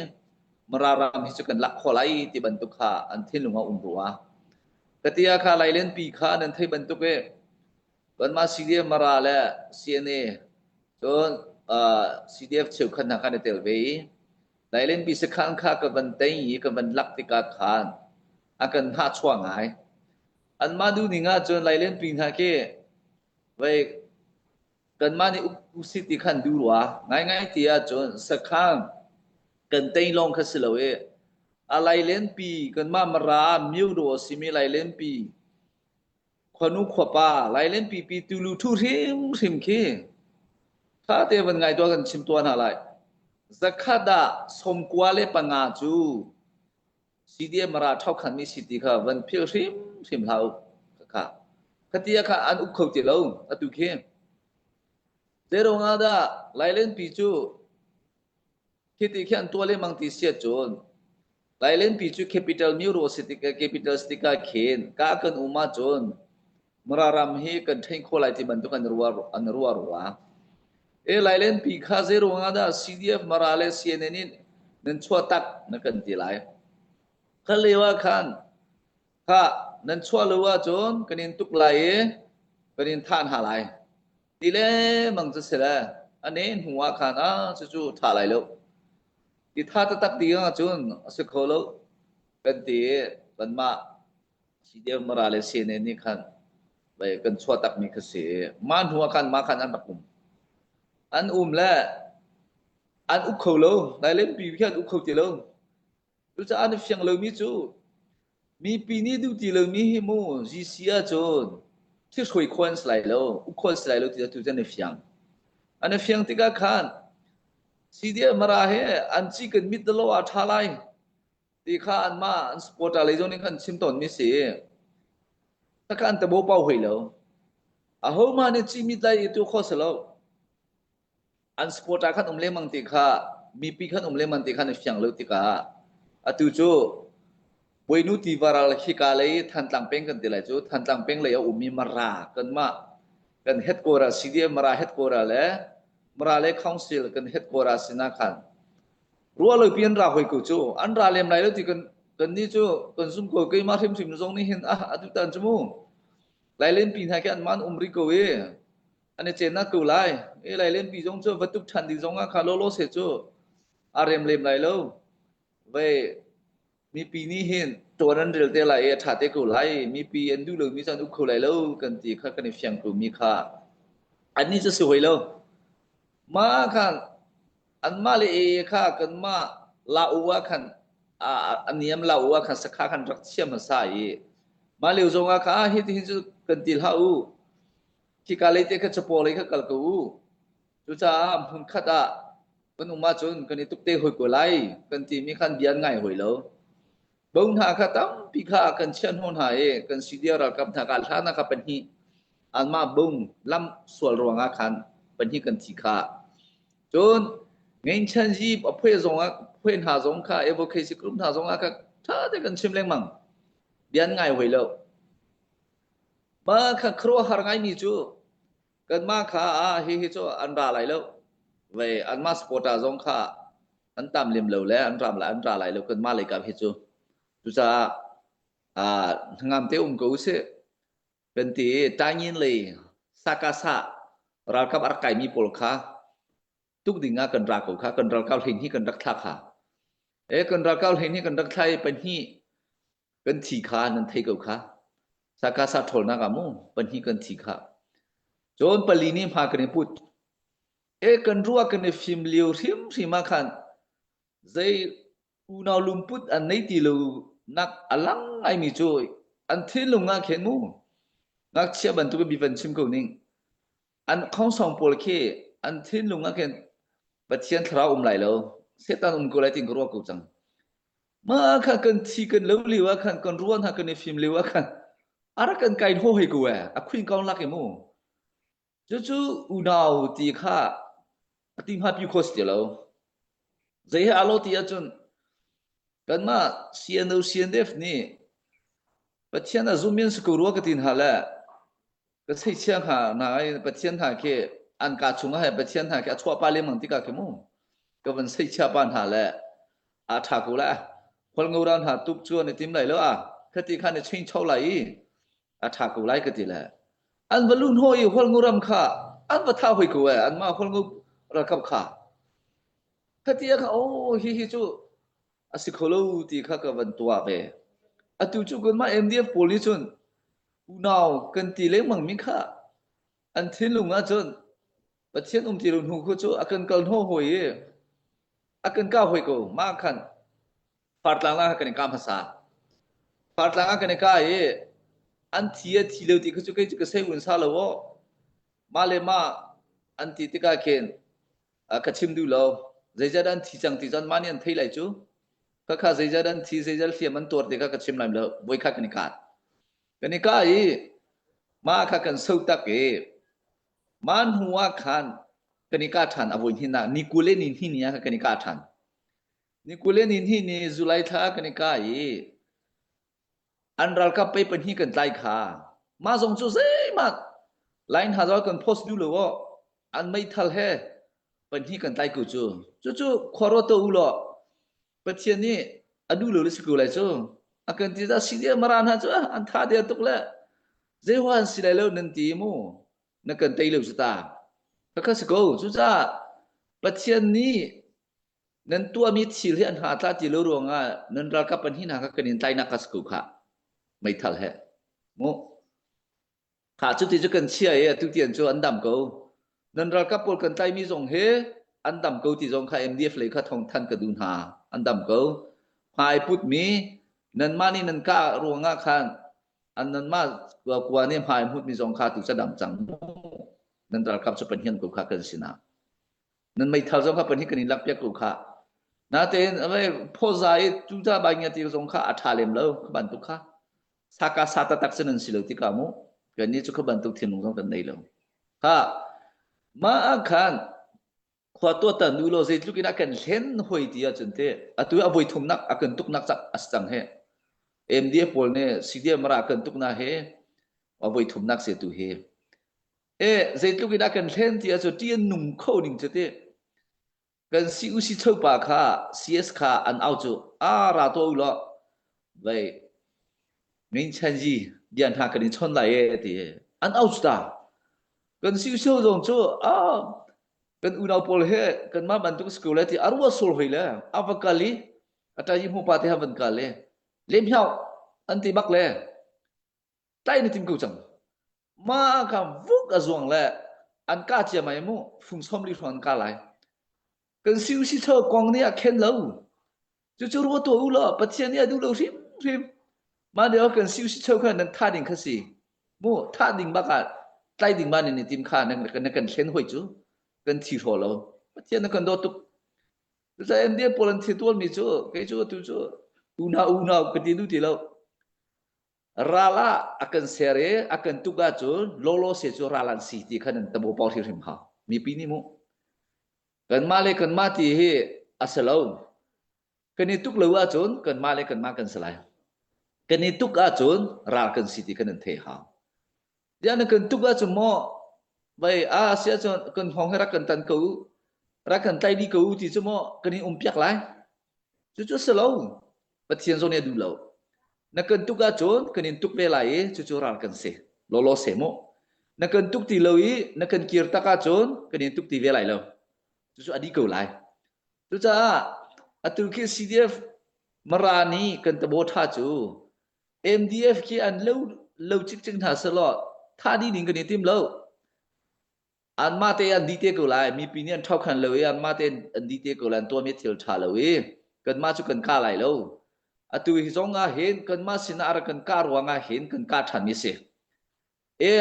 Mara ram hi cu kan lak khawh lai ti bantuk kha an thinlung ah um rua. Ka ti ah kha Lailenpi kha nan thei bantuk i kanmah CDF Mara le CNA cun uh, CDF cheukhat hna khan i tel ve i Lailenpi sakhan kha ka van tei i ka van lak tikah khan a kan hnahchuah ngai. Anmah duhning ahcun Lailenpi hna khi vei kanmah nih uk usih ti khan duh rua. Ngaingai ti ahcun sakhan kan tei lawng kha si lo i a Lailenpi kanmah Mara myo dawh a simi Lailenpi khuanu khuapa Lailenpi pi tulu thu hrimhrim khi ṭha te van ngai tuah kan chim tuah hna lai. Zakhat ah 95 cu CDM Mara ṭhokhanmi si ti kha van philh hrimhrim hlah u. Khakha. Khati ah kha an uk kho ti lo atu khi. Zeiruang ah dah Lailenpi cu khiti khi an tuah lengmang ti si ahcun Lailenpi cu capital myo si tikah capital si tikah khin ka kan um ahcun Mara ram hi kan ṭhen khawh lai ti bantuk an ruah an ruah rua. E Lailenpi kha zeiruang ah dah CDF Mara le CNN in nan chuah tak na kan ti lai. Kha lio ah khan kha nan chuah lo ahcun kan in tuk lai i kan in thah hna lai. Ti lengmang cu si le a ne hnu ah khan ah cucu ṭha lai lo. Ti tha taktak ti ahcun a si kho lo kan ti i kanmah CDF Mara le CNN nih khan kan chuah takmi kha si. Mah hnu ah khan mah khan an rak um. An um le an uk kho lo. Lailenpi khi an uk kho ti lo. Cucaah an fiang lomi cu mipi nih duh ti lomi hi mu GC ahcun thihruai khawh an si lai lo, uk khawh an si lai lo ti tu cu an i fiang. An i fiang tikah khan CDF Mara he an ci kan mit dalo ah ṭha lai. Ti kha anmah an supporter lei zong nih khan chim tawnmi si. Khakha an tabo pau hoi lo. Ahohmah nih cimit lai i tu kho si lo. An supporter khan um lengmang ti kha mipi khan um lengmang ti khan i fiang lo tikah atu cu Boinu tiva ral hika lei Thantlang peng kan ti lai cu Thantlang peng lei a ummi Mara kanmah kan headquarter CDM Mara headquarter le Mara le Council kan headquarter sinah khan Ruah lo pi an ra hoi ko cu. An ra lem lai lo ti kan kan nih cu kan zum ko keimah hrimhrim zong nih hin ah atu tan cu mu. Lailenpi hna khi an man um rih ko i an i cennak ko lai. E Lailenpi zong cu va tuk ṭhan ding zong ah kha lawlaw se cu a rem lem lai lo. Vei mipi nih hin ṭuan an rel te lai i a ṭha te ko lai. Mipi an duh lomi cu an uk kho lai lo kan ti kha kan i fiang ko mi kha. Annih cu si hoi lo. Mah khan Anmah le ee kha kanmah la-u ah khan a niam la-u ah khan sakha khan rak chia hmasa i mah lio zong ah kha hitihin cu kan ti hlah u. Khika lei te kha capaw lei kha kal ko u. Cucaah hmunkhat ah kan um ahcun kan i tuk te hoi ko lai kan timi khan bia an ngai hoi lo. Bo hna kha tampi kha kan chiah hnawh hna i kan CDR ralkap hna kha hlan ah kha pahnih anmah bung lam sual ruangah khan pahnih kan thi kha. Cun Ngeinchan Jeep a phuai zong ah phuai hna zong kha advocacy group hna zong ah kha ṭha te kan chim lengmang. Bia an ngai hoi lo. Mah kha khuaruahhar ngaimi cu kanmah kha ah hihi cu an ra lai lo. Vei anmah supporter zong kha an tam lem lo le an ram lai an ra lai lo kanmah lei kap hi cu. Cucaah ah hnangam te um ko usih. Kan ti i Taingin lei Sakasa ralkap a rak kaimi pawl kha tuk ding ah kan ra ko kha kan ralkap hlei hi kan rak thla kha. E kan ralkap hlei hi kan rak thla i pahnih kan thi kha nan thei ko kha. Sakasa ṭhawlnak ah mu pahnih kan thi kha. Cun pali nih hma kan i put. E kan ruah kan i fim lio hrimhrim ah khan zei unau lungput an nei ti lo nak a lang ngaimi cu an thinlung ah khin mu ngakchia bantuk in bi van chim ko ning an khongsong pawl khi an thinlung ah khin Pathian thlarau um lai lo Satan um ko lai tin ka ruah ko cang ma kha kan thi kan lo lio ah khan kan ruan ha kan i fim lio ah khan ara kan kai ho hei ko e a khuin kaung lak i mu cucu unau ti kha. A ti hma pi kho si ti lo. Zei he aa lo ti ahcun kanmah CNO CNF nih Pathian a zum in si ko rua ka ti hna le ka cheichia hnga hna i Pathian hna khi an ka chungah he Pathian hna khi a chuah pa lengmang tikah khi mu ka van seichia pa hna le a ṭha ko la khualngo ral hna tuk cu an i tim lai lo a khati khan i chingcho lai i a ṭha ko lai ka ti le an va luh hnawh i hualngo ram kha an va thah hoi ko e anmah hualngo ralkap kha khati ah kha oh hi hi cu a si kho lo ti kha ka van tuah ve atu cu kanmah MDF pawl nih cun unau kan ti lengmang mi kha an thinlung ah cun Pathian um ti lo hnu khu cu a kan kal hnawh hawi i a kan kah hawi ko mah khan Fartlang ah kan i kah hmasa. Fartlang ah kan i kah i an thi a thi lo ti kha cu kei cu ka sei un sa lo aw. Mah le mah an ti tikah khin ka chim duh lo. Zeizat an thi cang ti cun mah nih an thei lai cu. Khakha zeizat an thi zeizat hliam an tuar ti kha ka chim lai lo. Voikhat kan i kah. Kan i kah i mah kha kan so tak i mah hnu ah khan kan i kah ṭhan a voi hnih nak ni 20 le ni hnih ni ah kan i kah ṭhan. Ni 20 le ni hnih ni July thla kan i kah i an ralkap pei pahnih kan tlai kha. Mah zong cu zeihmanh line hna zong kan post duh lo aw. An meithal he pahnih kan tlai ko cu. Cucu khua ruat tuah u law Pathian nih a duh lo le si ko lai cu. A kan ti dah si mara hna cu an tha der tuk le zei huan si lai lo nan ti mu na kan tei lo cu ta. Khakha si ko. Cucaah Pathian nih Nan tuahmi thil hi an ha tla ti lo ruangah nan ralkap an hi hna kha kan in tlainak kha si ko khah. Meithal he. Mu. Kha cu ti cu kan chia i atu tian cu an dam ko. Nan ralkap pawl kan tlaimi zong hi an dam ko ti zong kha MDF lei kha thawng than ka duh hna. An dam ko. Hmai putmi nanmah nih nan kah ruangah khan an nanmah kua nih hmai hmutmi zong kha tu ca dam cang mu. Nan ralkap cu panhian ko kha kan sinah. Nan meithal zong kha pahnih kan in lakpiak ko khah. Natein phawza i tuta bai ngia ti zong kha a ṭha lem lo kha bantuk kha. Saka sa taktak cu nan si lo tikah mu. Kan nih cu kha bantuk thinlung zong kan nei lo. Kha mah ah khan khua tuahtan nu law zeitluk in a kan hlen hoi ti ahcun te atu a voi thumnak a kan tuknak cak a si cang he. MDA pawl nih CDM ra kan tuknak he a voi thumnak se tu hi. E zeitluk in a kan hlen ti ahcun ṭih an nung kho ning cu ti. Kan si u si chopa kha CS kha an au cu a ra tuah u law vei min chan yi bia hna kan i chon lai e ti an au cu ta. Kan si u si zong cu a kan unau pawl he kanmah bantuk si ko le ti a ruah sul hoi le a va kal i a ṭai hmu pa te ha van kal le lem hiau an ti bak le tlai na tim ko cang. Ma kha vuk a zuang le an ka cia mai mu fung som li hrawng an ka lai. Kan si si cho kong nih a khen lo. Cucu ruah tuah u law Pathian nih a duh lo hrim hrim. Mah nih kan si si cho kha nan tha ding kha si. Mu tha ding bak ah tlai ding ma nan i tim kha nan kan kan thlen hoi cu kan thi hraw lo. Pathian na kan dawt tuk. Cucaah MDF pawl an thi tual mi cu kei cu tu cu unau unau ka ti du ti lo. Ral ah a kan ser i a kan tuk ahcun lawlaw se cu ral an si ti kha nan tabo pau hrimhrim hau. Mipi nih mu. Kanmah le kanmah ti hi a si lo. Kan i tuk lo ahcun kanmah le kanmah kan si lai. Kan i tuk ahcun ral kan si ti kha nan theih hau. Tiah na kan tuk ahcun maw vai a si ahcun kan hngawng hi rak kan tan ko u, rak kan tlai dih ko u ti cu maw kan i um piak lai. Cucu a si lo. Pathian zong nih a duh lo. Na kan tuk ahcun kan in tuk ve lai i cucu ral kan si. Lawlaw se mu. Na kan tuk ti lo i na kan kir tak ahcun kan in tuk ti ve lai lo. Cucu a dih ko lai. Cucaah atu khi CDF Mara nih kan tabo ṭha cu MDF khi an lo lo cikcek hna selaw thah dih ding kan i tim lo. Anmah te an dih te ko lai. Mipi nih an ṭhokhan lo i anmah te an dih te ko lai. An tuahmi thil ṭha lo i kanmah cu kan kah lai lo. Atu hi zong ah hin kanmah sinah a rak kan kah ruangah hin kan kah ṭhanmi a si. E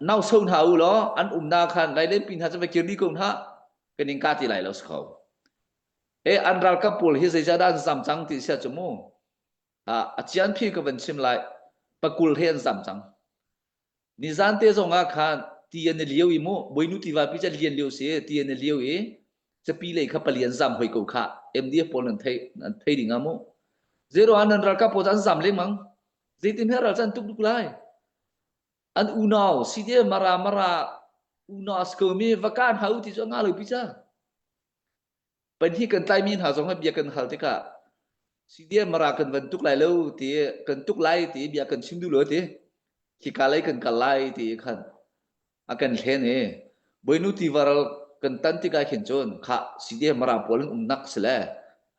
nau so hna u law an umnak khan Lailenpi hna cu va kir dih ko hna kan in kah ti lai lo si kho. E an ralkap pawl hi zeicahdah an zam cang ti sia cu mu. A cian phi ka van chim lai. Pakul he an zam cang. Nizan te zong ah khan ti an i lio i mu, Boinu tiva pi cu lian lio si, ti an i lio i. Capi lei kha pali an zam hoi ko kha. MDF pawl nan thei nan thei ding ah mu. Zero an nan ralkap pawl an zam lengmang. Zeitin he ral can tuk duk lai. An unau CDF mara mara unau sko mi vakan hau ti chu nga lo pi cha. Pan hi kan tlaimi hna zong bia kan hal tikah CDF mara kan van tuk lai lo ti kan tuk lai ti bia kan chim duh lo ti khika lei kan kal lai ti khan a kan hlen i Boinu tivaral kan tan tikah khin cun kha CDF mara pawl an umnak si le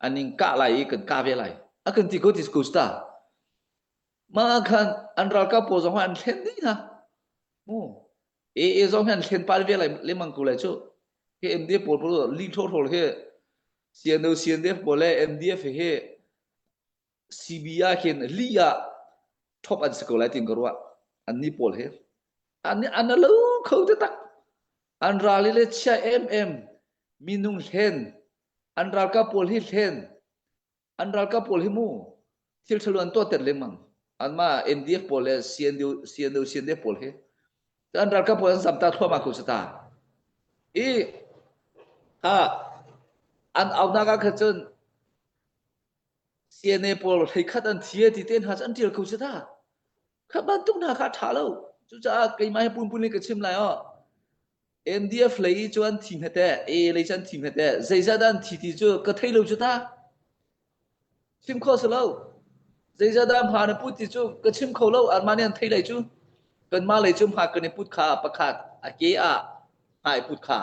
an in kah lai i kan kah ve lai a kan ti ko ti ko sta ma khan an ralkap pawl zong an hlen dih hna mu AA zong hi an thlen pal ve lai lemang ko lai cu. Hi MDF pawl pawl li tho tho hi CNO CNDF pawl le MDF hi CB ah khin li ah thop an si ko lai tin ka ruah. An ni pawl hi an an lo kho te tak. An ral le chia em em minung hlen an ralkap pawl hi hlen An ralkap pawl hi mu thil ṭhalo an tuahter lengmang. Anmah NDF pawl le CNU, CNO, CNDF pawl hi. An ralkap pawl an zamta thluahmah ko sata. I ha an aunak ah khan cun CNA pawl hleikhat an thi ti te hna cu an ṭial ko sata. Kha bantuk hna kha a ṭha lo. Cucaah keimah hi punpun in ka chim lai aw. NDF lei cu an thi hmete, AA lei cu an thi hmete, zeizah dah an thi ti cu ka thei lo cu ta. Chim kho si lo. Zeizah dah hma na put ti cu ka chim kho lo. Anmah nih an thei lei cu. Kanmah lei cu hma kan i put kha pakhat a ke ah hma i put kha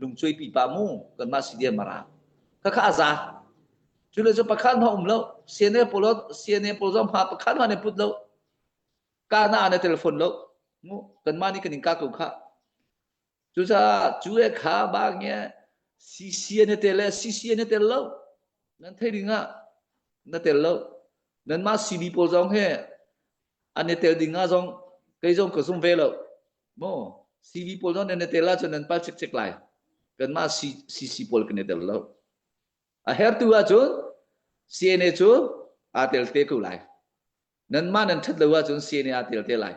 lungcuai pi pa mu kanmah CDM mara. Khakha a za. Cu le cu pakhat hma um lo. CNA pawl CNA pawl zong hma pakhat hma ne put lo. Ka na na telephone lo. Mu kanmah nih kan in ka ko kha. Cucaah cu e kha ba nge CC na tel le CC na tel lo. Nan thei ding ah na tel lo. Nanmah CB pawl zong he an i tel ding ah zong kei zong ka zum ve lo. Mo CB pawl zong nan i tel ahcun nan pal cikcek lai. Kanmah CC pawl kan i tel lo. A hertu ahcun CNA cu aa tel te ko lai. Nanmah nan ṭhat lo ahcun CNA aa tel te lai.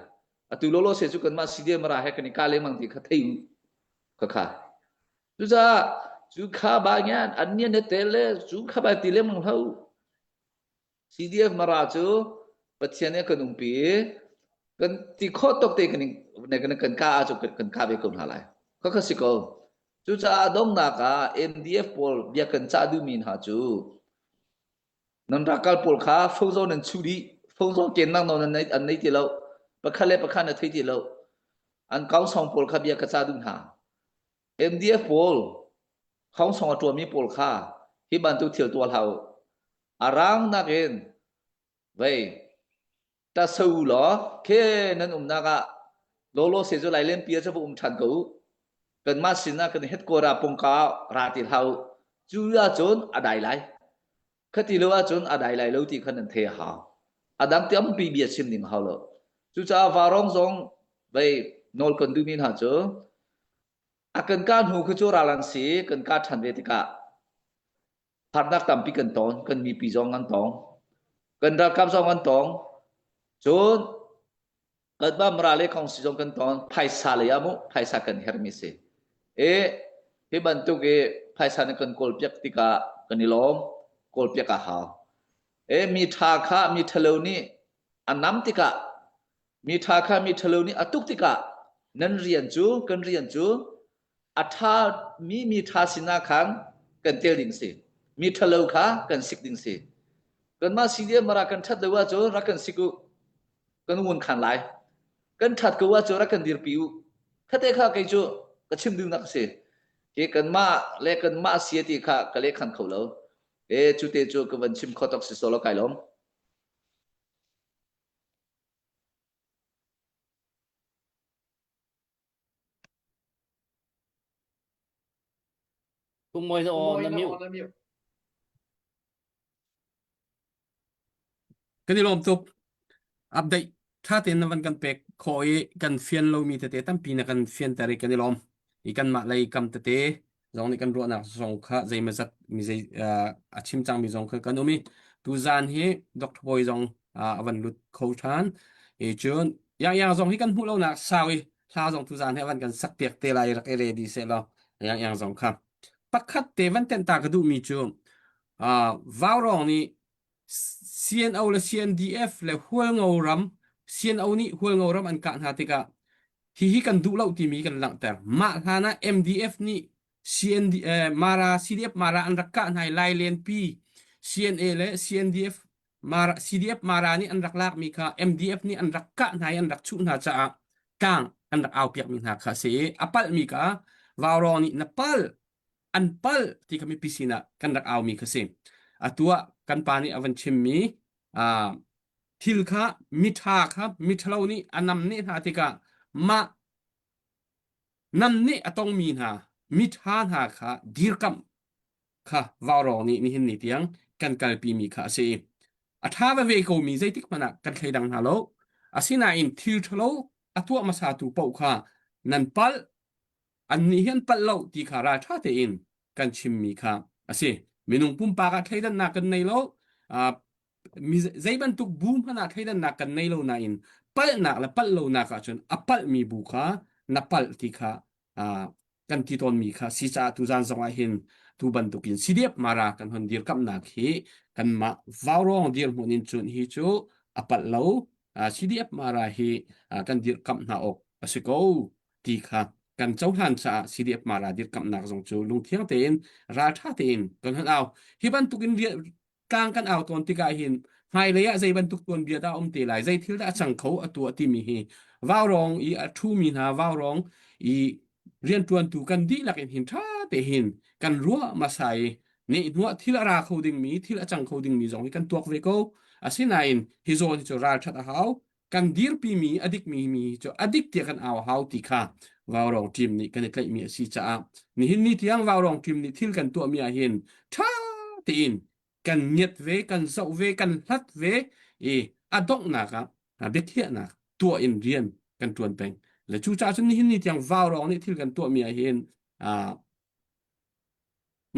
Atu lawlaw se cu kanmah CDM ra he kan i kah lengmang ti kha thei u. Khakha. Cucaah cu kha ba ngian an nian he tel le cu kha ba ti lengmang hlah u. CDF Mara cu Pathian nih kan umpi i kan ti khawh tawk te kan kan kan kah ahcun kan kah ve ko hna lai. Khakha si ko. Cucaah donghnak ah MDF pawl bia kan cah duhmi hna cu nan rakal pawl kha phozo nan chuh dih phozo kennak nawl an nei an nei ti lo pakhat le pakhat na thei ti lo an kaungsong pawl kha bia ka ca duh hna MDF pawl kaungsong a tuami pawl kha hi bantuk thil tuah hlah u a rang nakin vei ta so law khe nan umnak ah lawlaw se cu lai len pi cu va um ṭhan ko u kanmah sinah kan headquarter pongka ra ti hlah u cu ahcun a dai lai khati lo ahcun a dai lai lo ti kha nan thei a hau a dang tampi bia chim ding hau lo cucaah varong zong vei nawl kan duhmi hna cu a kan ka hnu khu cu ral an si kan ka ṭhan ve tikah harnak tampi kan tong kan mipi zong an tong kan ralkap zong an tong cun kanmah Mara le Kongsi zong kan ton phaisa lei ah mu phaisa kan hermi si e hi bantuk i phaisa nih kan kawl piak tikah kan i lawm kawl piak a hau e mi ṭha kha mi ṭhalo nih a nam tikah mi ṭha kha mi ṭhalo nih a tuk tikah nan rian cu kan rian cu a ṭha mi mi ṭha sinah khan kan tel ding si mi ṭhalo kha kan sik ding si kanmah CDM mara kan ṭhat lo ahcun rak kan sik u kan ngun khan lai kan ṭhat ko ahcun rak kan dirpi u khate kha kei cu ka chim duhnak a si ke kanmah le kanmah si ti kha ka le khan kho lo e cu te cu ka van chim kho tok si solo kai lom Kung moi na aw na mute. Kan i lawm tuk. Update tha tein na van kan pek khawh i kan fian lomi tete tampi na kan fianter i kan i lawm. I kanmah lei kam tete zong nih kan ruahnak zong kha zeimazat mi zei a chim cangmi zong kha kan um i tuzaan hi Dr. Bawi zong a van lut kho ṭhan. I cun yang yang zong hi kan hmuh lonak sau i hla zong tuzaan hi a van kan sak piak te lai rak i ready seh law yang yang zong kha. Pakhat te van tenh ta ka duhmi cu uh, Vaurawng nih CNO le CNDF le Hualngo ram CNO nih Hualngo ram an kah hna tikah hihi kan duh lo timi kan langhter. Mah hlan ah MDF nih CND, eh, Mara CDF Mara an rak kah hna i Lailenpi CNA le CNDF Mara, CDF Mara nih an rak lakmi kha MDF nih an rak kah hna i an rak chuh hna caah tlang an rak aupiakmi hna kha a si i a palhmi kha Vaurawng nih na palh an palh ti kha mipi sinah kan rak aumi kha si. Atu ah kan pa nih a van chimmi uh, thil kha miṭha kha miṭhalo nih a namneh hna tikah mah namneh a tongmi hna miṭha hna kha dirkamh kha vaurawng nih nihin ni tiang kan kalpimi kha a si. A ṭha veve komi zeitik hmanh ah kan thleidang hna lo. Asinain thil ṭhalo a tuah hmasatu paoh kha nan palh, annih hi an palh lo ti kha ralṭha tein kan chimmi kha a si. Minung pumpak ah thleidannak kan nei lo. Mi zei bantuk bu hmanh ah thleidannak kan nei lo nain palhnak le palh lonak ahcun a palhmi bu kha na palh ti kha kan ti tawnmi kha si caah tuzan zong ah hin tu bantukin CDF Mara kan hon dirkamhnak hi kanmah vaurawng dirhmun in cun hi cu a palh lo. CDF Mara hi kan dirkamh hna awk a si ko ti kha kan cohlan caah CDF Mara dirkamhnak zong cu lungthiang tein ralṭha tein kan hon au. Hi bantukin tlang kan au tawn tikah hin hmailei ah zei bantuk tuanbia dah um te lai zei thil dah a cang kho a tuah timi hi vaurawng i a ṭhumi hna vaurawng i rianṭuantu kan dihlak in hin ṭha te hin kan ruah hmasa i nehhnuah thil a ra kho dingmi thil a cang kho dingmi zong hi kan tuak ve ko asinain hi zawn hi cu ralṭhat a hau kan dirpimi a dikmi mi cu a dik tiah kan au hau ti kha Vaurawng team nih kan i tlaihmi a si caah nihin ni tiang Vaurawng team nih thil kan tuahmi ah hin ṭha tein kan ngiat ve kan zoh ve kan hlat ve i a donghnak ah biakhiahnak tuah in rian kan ṭuan peng le cucaah cun nihin ni tiang Vaurawng nih thil kan tuahmi ah hin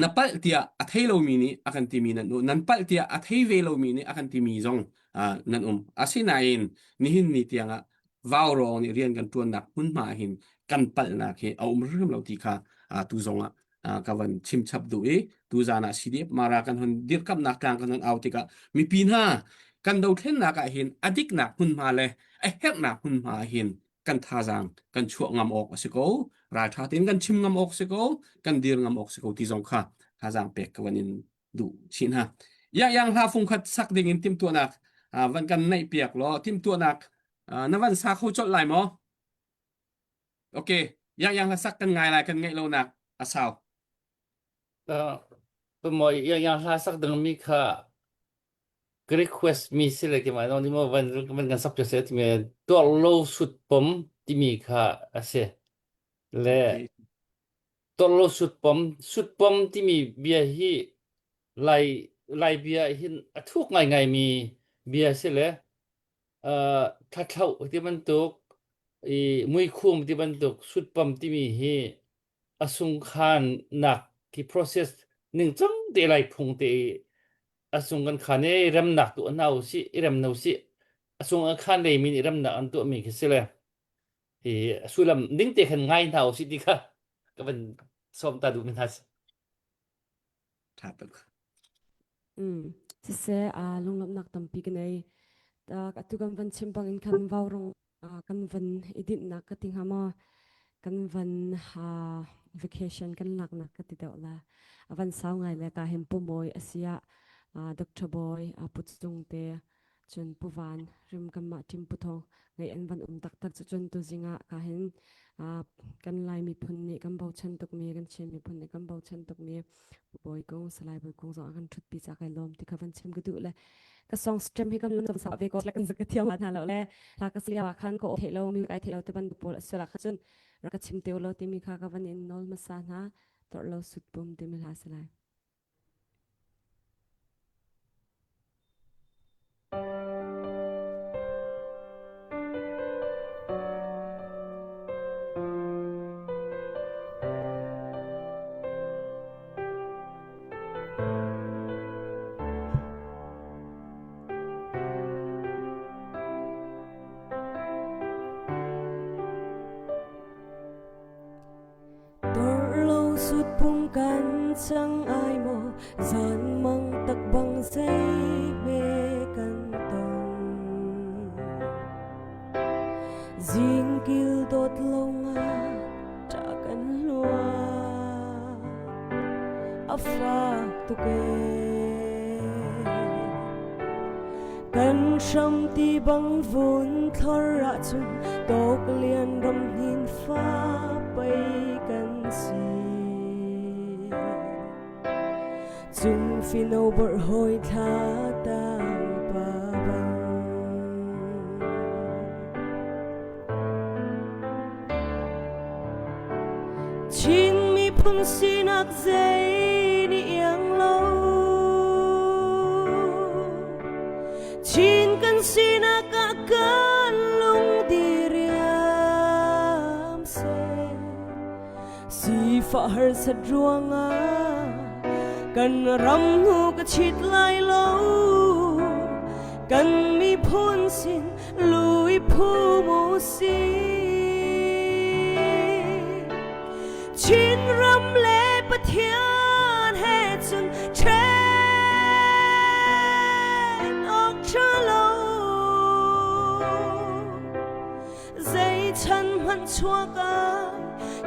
Na palh tiah a thei lomi nih a kan timi nan um. Nan palh tiah a thei ve lomi nih a kan timi zong nan um. Asinain nihin ni tiangah vaurawng nih rian kan ṭuannak hmunhma ah hin kan palhnak hi a um hrim lo ti kha tu zongah ka van chim chap duh i tuzan ah CDF Mara kan hon dirkamnak tlang kan hon au tikah mipi hna kan dothlennak ah hin a diknak hmunhma le a herhnak hmunhma ah hin kan thazaang kan chuah ngam awk a si ko ralṭha tein kan chim ngam awk si ko kan dir ngam awk si ko ti zong kha thazaang pek ka van in duh chih hna yang yang hla fung khat sak ding in timhtuahnak van kan neih piak law timhtuahnak na van sa kho colh lai maw okay yang yang hla sak kan ngai lai kan ngeih lo nak a sau Moi yang yang hla sak ding mi kha ka request mi si le keimah zong nih maw van van kan sak piak seh timi tuar lo sut pom timi kha a si le tuar lo sut pom sut pom timi bia hi lai lai bia hin a thuk ngaingai mi bia si le uh, thlathloh ti bantuk i muikhum ti bantuk sut pom timi hi a sungkhan nak ki process ningcang te lai phung te a sung kan khan i remnak tu hna u si i rem no si a sung a khan lei min i remnak an tuah mi khi si le hi a sullam ding te khan ngai hna u si ti kha ka van som ta duh mi hna si Tha tuk. Mm. Siseh, aa lunglawmhnak tampi ka nei. Tak atu kan van chim bangin khan vaurong kan van i dinhnak ka ti hnga maw kan van vacation kan laknak ka ti deuh la a van sau ngai le ka hin pu mawi asia Dr. Boy pu cung te cun pu van rim kan mah tim pu thong ngai an van um taktak cu cun tu zingah ka hin kan lai miphun nih kan bochan tukmi kan Chin miphun nih kan bochan tukmi Bawi Kung Salai Bawi Kung zong a kan ṭhutpi ca kai lawm ti kha van chim ka duh le ka song stream hi kan sa ve ko le kan ka thiam hna lo le hla ka sia khan ko theih lo mi kai theih lo te ban pawl asula kha cun rak ka chim teu lo timi kha ka van in nawl hmasa hna tor lo sut pum timi hla salai Torlo sut pung kan. cang ai maw zan mang tak bang zei me kan ton zingkil dawt lo nga ṭa kan lua a fak tuk ee kan hram ti bang vun thlor ahcun tawk lian ram hnin fa pei kan si Cung fino borh hawi thla tang pa bang. Chin miphun sinak zei nih iang lo. Chin kan sinak ah kan lung diriam seh. Sifah harsat ruangah kan ram hnu ka chit lai lo. Kan miphun sin lui phu mu si. Chin ram le Pathian he cun ṭhen awk ṭha lo. Zei chan hmanh chuak ai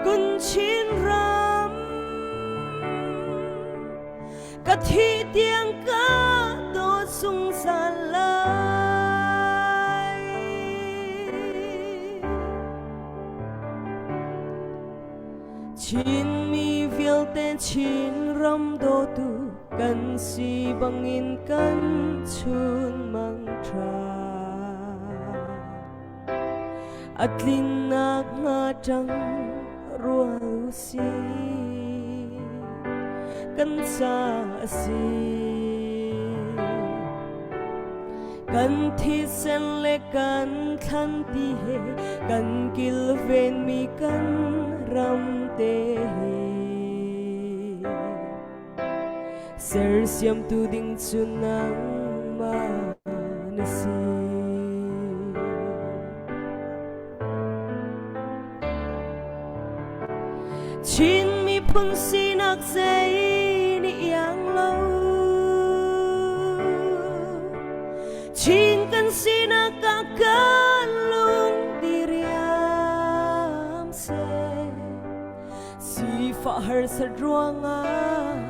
kun Chin ram ka thih tiang ka dawt zungzal lai. Chinmi vialte Chin ram dawtu kan si bangin kan chun mang ṭha. A tlinnak hnga ṭang rual u si kan ca a si. Kan thisen le kan thlan ti he kan kilvenmi kan ram te hi Sersiamtu ding cu nangmah na si. Chin miphun sinak zei nih iang lo. Chin kan sinak ah kan lung diriam seh. Sifah harsat ruangah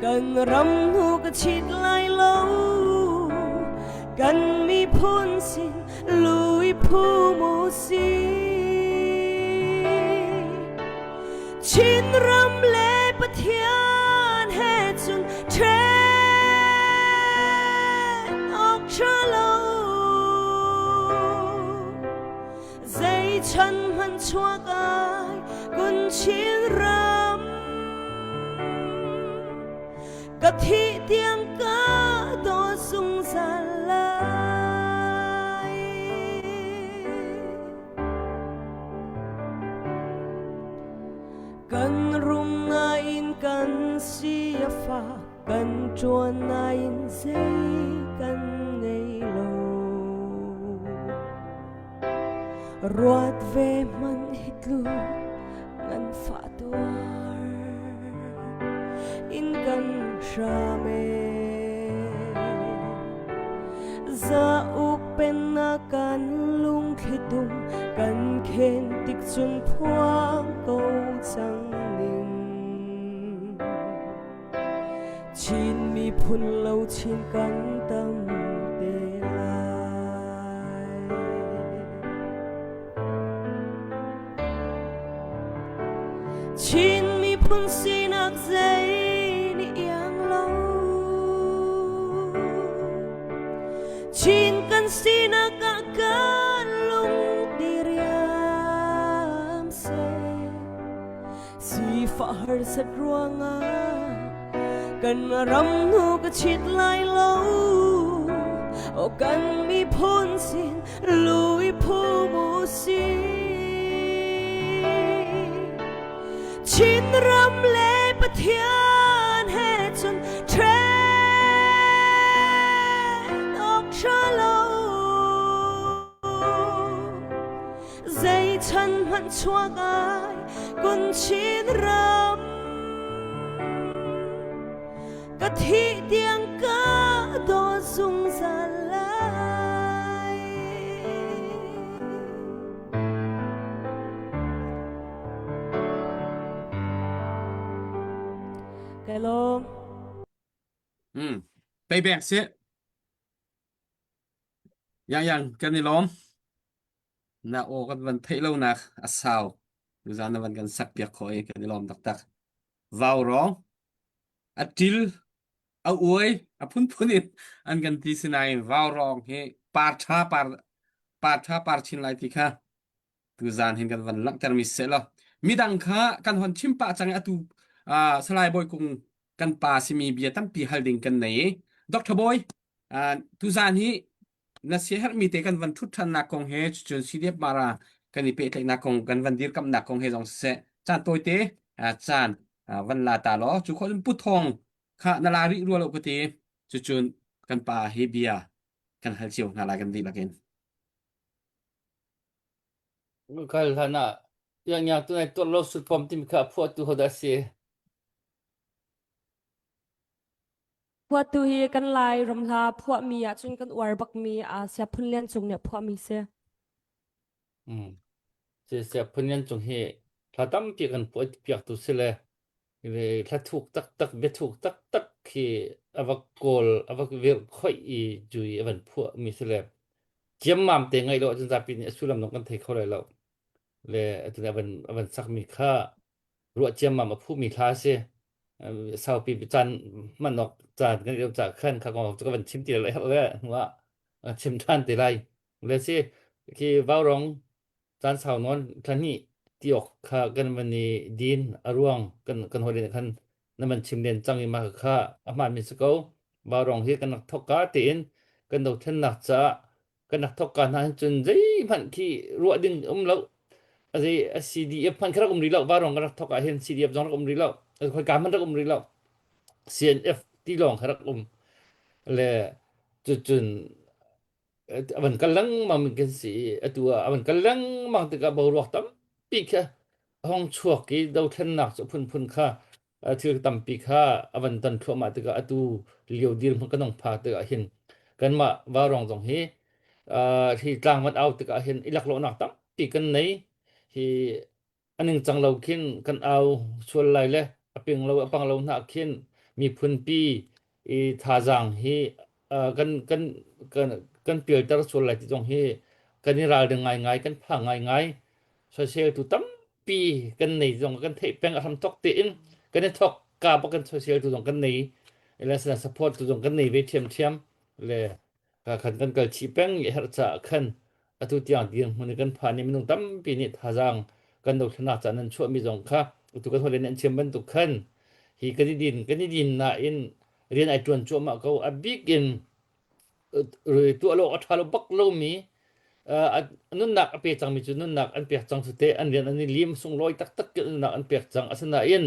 kan ram hnu ka chit lai lo. Kan miphun sin lui phu mu si. Chin ram le Pathian he cun ṭhen awk ṭha lo. Zei chan hmanh chuak ai kun Chin ram ka thih tiang ka dawt zungzal lai. Kan rum nain kan si a fak kan ṭuan nain zei kan ngei lo. Ruat ve hmanh hi tluk nganfah tuar in kan hram ee. Zauk pennak kan lungthli tum kan khen tik cun phuang ko cang ning. Chin miphun lo chin kan tam te lai. Chin miphun sinak zei nih iang lo. Chin kan sinak ah kan lung diriam seh. Sifah harsat ruangah kan ram hnu ka chit lai lo. O kan miphun sin lui phu mu si. Chin ram le Pathian he cun ṭhen awk ṭha lo. Zei chan hmanh chuak ai kun Chin ram. Thih tiang ka dawt zungzal lai. Kai lawm. Hmm. Payback si. Yang yang kan i lawm. Na aw kan van theih lo nak a sau. Tuzan na van kan sak piak kho i kan i lawm taktak. Vau rong. A ṭil, a uai, a phunphun in an kan ti sinain vau rong hi par ṭha par par ṭha par chin lai ti kha tuzan hin kan van langhtermi si seh law midang kha kan hon chim pah cang i atu uh, Salai Bawi Kung kan pa simi bia tampi hal ding kan nei i Dr. Bawi uh, tuzan hi na siaherhmi te kan van ṭhut ṭhannak kong he cun CDF Mara kan i pehtlaihnak kong kan van dirkamhnak kong he zong siseh caan tawite caan van la ta law cu khawh cun pu thawng kha na la rih rua lo ka ti cucun kan pa hi bia kan hal cio hna lai kan dihlak in. Kal hlan ah yang yang tu nai tuah lo sut pom timi kha phuahtu hodah si? Phuahtu hi kan Lai ramhla phuahmi ahcun kan uar bakmi aa Siaphun Lian Cung nih a phuahmi si. Mm. Si Siaphun Lian Cung hi thla tampi kan phuah piaktu si le thla thuk taktak biathuk taktak khi a va kawl a va virh khoih i cui a van phuahmi si le ciammam te ngaih lo ahcun zapi nih a sullam zong kan thei kho lai lo. Le atu a van a van sakmi kha ruah ciammam a phuhmi hla a si. Saupi caan hman awk caan kan i ca khan kha kong cu ka van chim ti lai le hnu ah chim ṭhan te lai. Le si khi vaurong caan sau nawn thla hnih ti awk kha kan van i din a ruang kan kan hawi len khan na van chim len cang i mah kha a hmaan mi si ko. Vaurong hi kan rak thok ka tein kan dothlennak caah kan rak thok ka hna hin cun zeihmanh khi ruah ding um lo a zei a CDF hmanh kha rak um rih lo varong kan rak thok ah hin CDF zong rak um rih lo khoika hmanh rak um rih lo CNF ti lawng kha rak um le cucun a van kal lengmang mi kan si i atu ah a van kal lengmang tikah boruak tampi kha a hong chuak i dothlennak cu phunphun kha thil tampi kha a van ton thluahmah tikah atu lio dirhmun kan hung phak tikah hin kanmah vaurong zong hi hi tlang van au tikah hin i laklawhnak tampi kan nei hi a ningcang lo khin kan au sual lai le a ping lo a pang lo hna khin miphunpi i thazaang hi kan kan kan kan pialter sual lai ti zong hi kan i ralring ngaingai kan phang ngaingai soiseltu tampi kan nei zong kan theih peng a hram thok tein kan i thok ka bak kan soiseltu zong kan nei le support tu zong kan nei ve thiam thiam le ka khan kan kal chih peng i herh ca khan atu tiang dirhmun i kan phan i minung tampi nih thazaang kan dothlenak ca nan chuahmi zong kha atu kan hawile nih an chim bantuk khan hi kan i din kan i din nain rian ai ṭuan cuahmah ko a bik in tuah lo a ṭha lo bak lomi nunnak a pe cangmi cu nunnak an pek cang cu te an rian an i lim sunglawi taktak in nunnak an pek cang asinain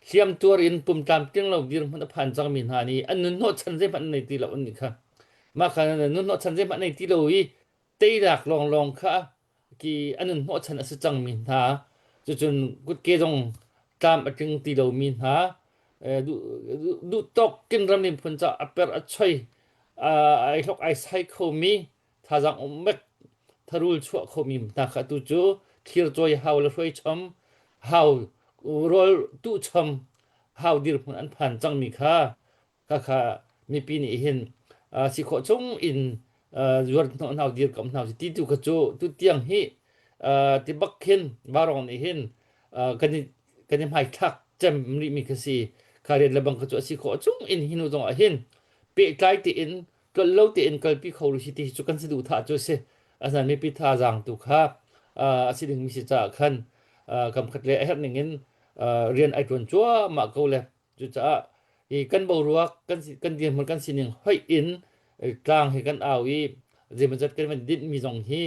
hliam tuar in pum tlamtling lo dirhmun a phan cangmi hna nih an nun hnawhchan zeihmanh an nei ti lo an nih kha mah kha nun hnawhchan zeihmanh nei ti lo i teinak lawnglawng kha ki an nun hnawhchan a si cangmi hna cucun kutke zong tlam a tling ti lomi hna duh tawk kin ram phun ca a per a choi ai hlok ai sai khomi thazaang um mek tharul chuah khomi hna kha tu cu thlir cawi hau le hruai chom hau rawl tuh chom hau dirhmun an phan cangmi kha Khakha mipi nih hin si khawh chung in zuar hnawh hna dirkamh hna ti tu kha cu tutiang hi ti bak khin varong nih hin kan i kan i hmaithlak cem rih mi kha si kha rian le bang kha cu a si khawh chung in hi hnu zong ah hin pehtlai tein tlolh lo tein kalpi kho rih si ti cu kan si duh thah cu si asinain mipi thazaang tu kha a si ding mi si caah khan kam khat le a herh ning in rian ai tuan cuahmah ko le Cucaah hi kan boruak kan kan dirhmun kan sining hoih in tlang hi kan au i zeimawzat kan van dinhmi zong hi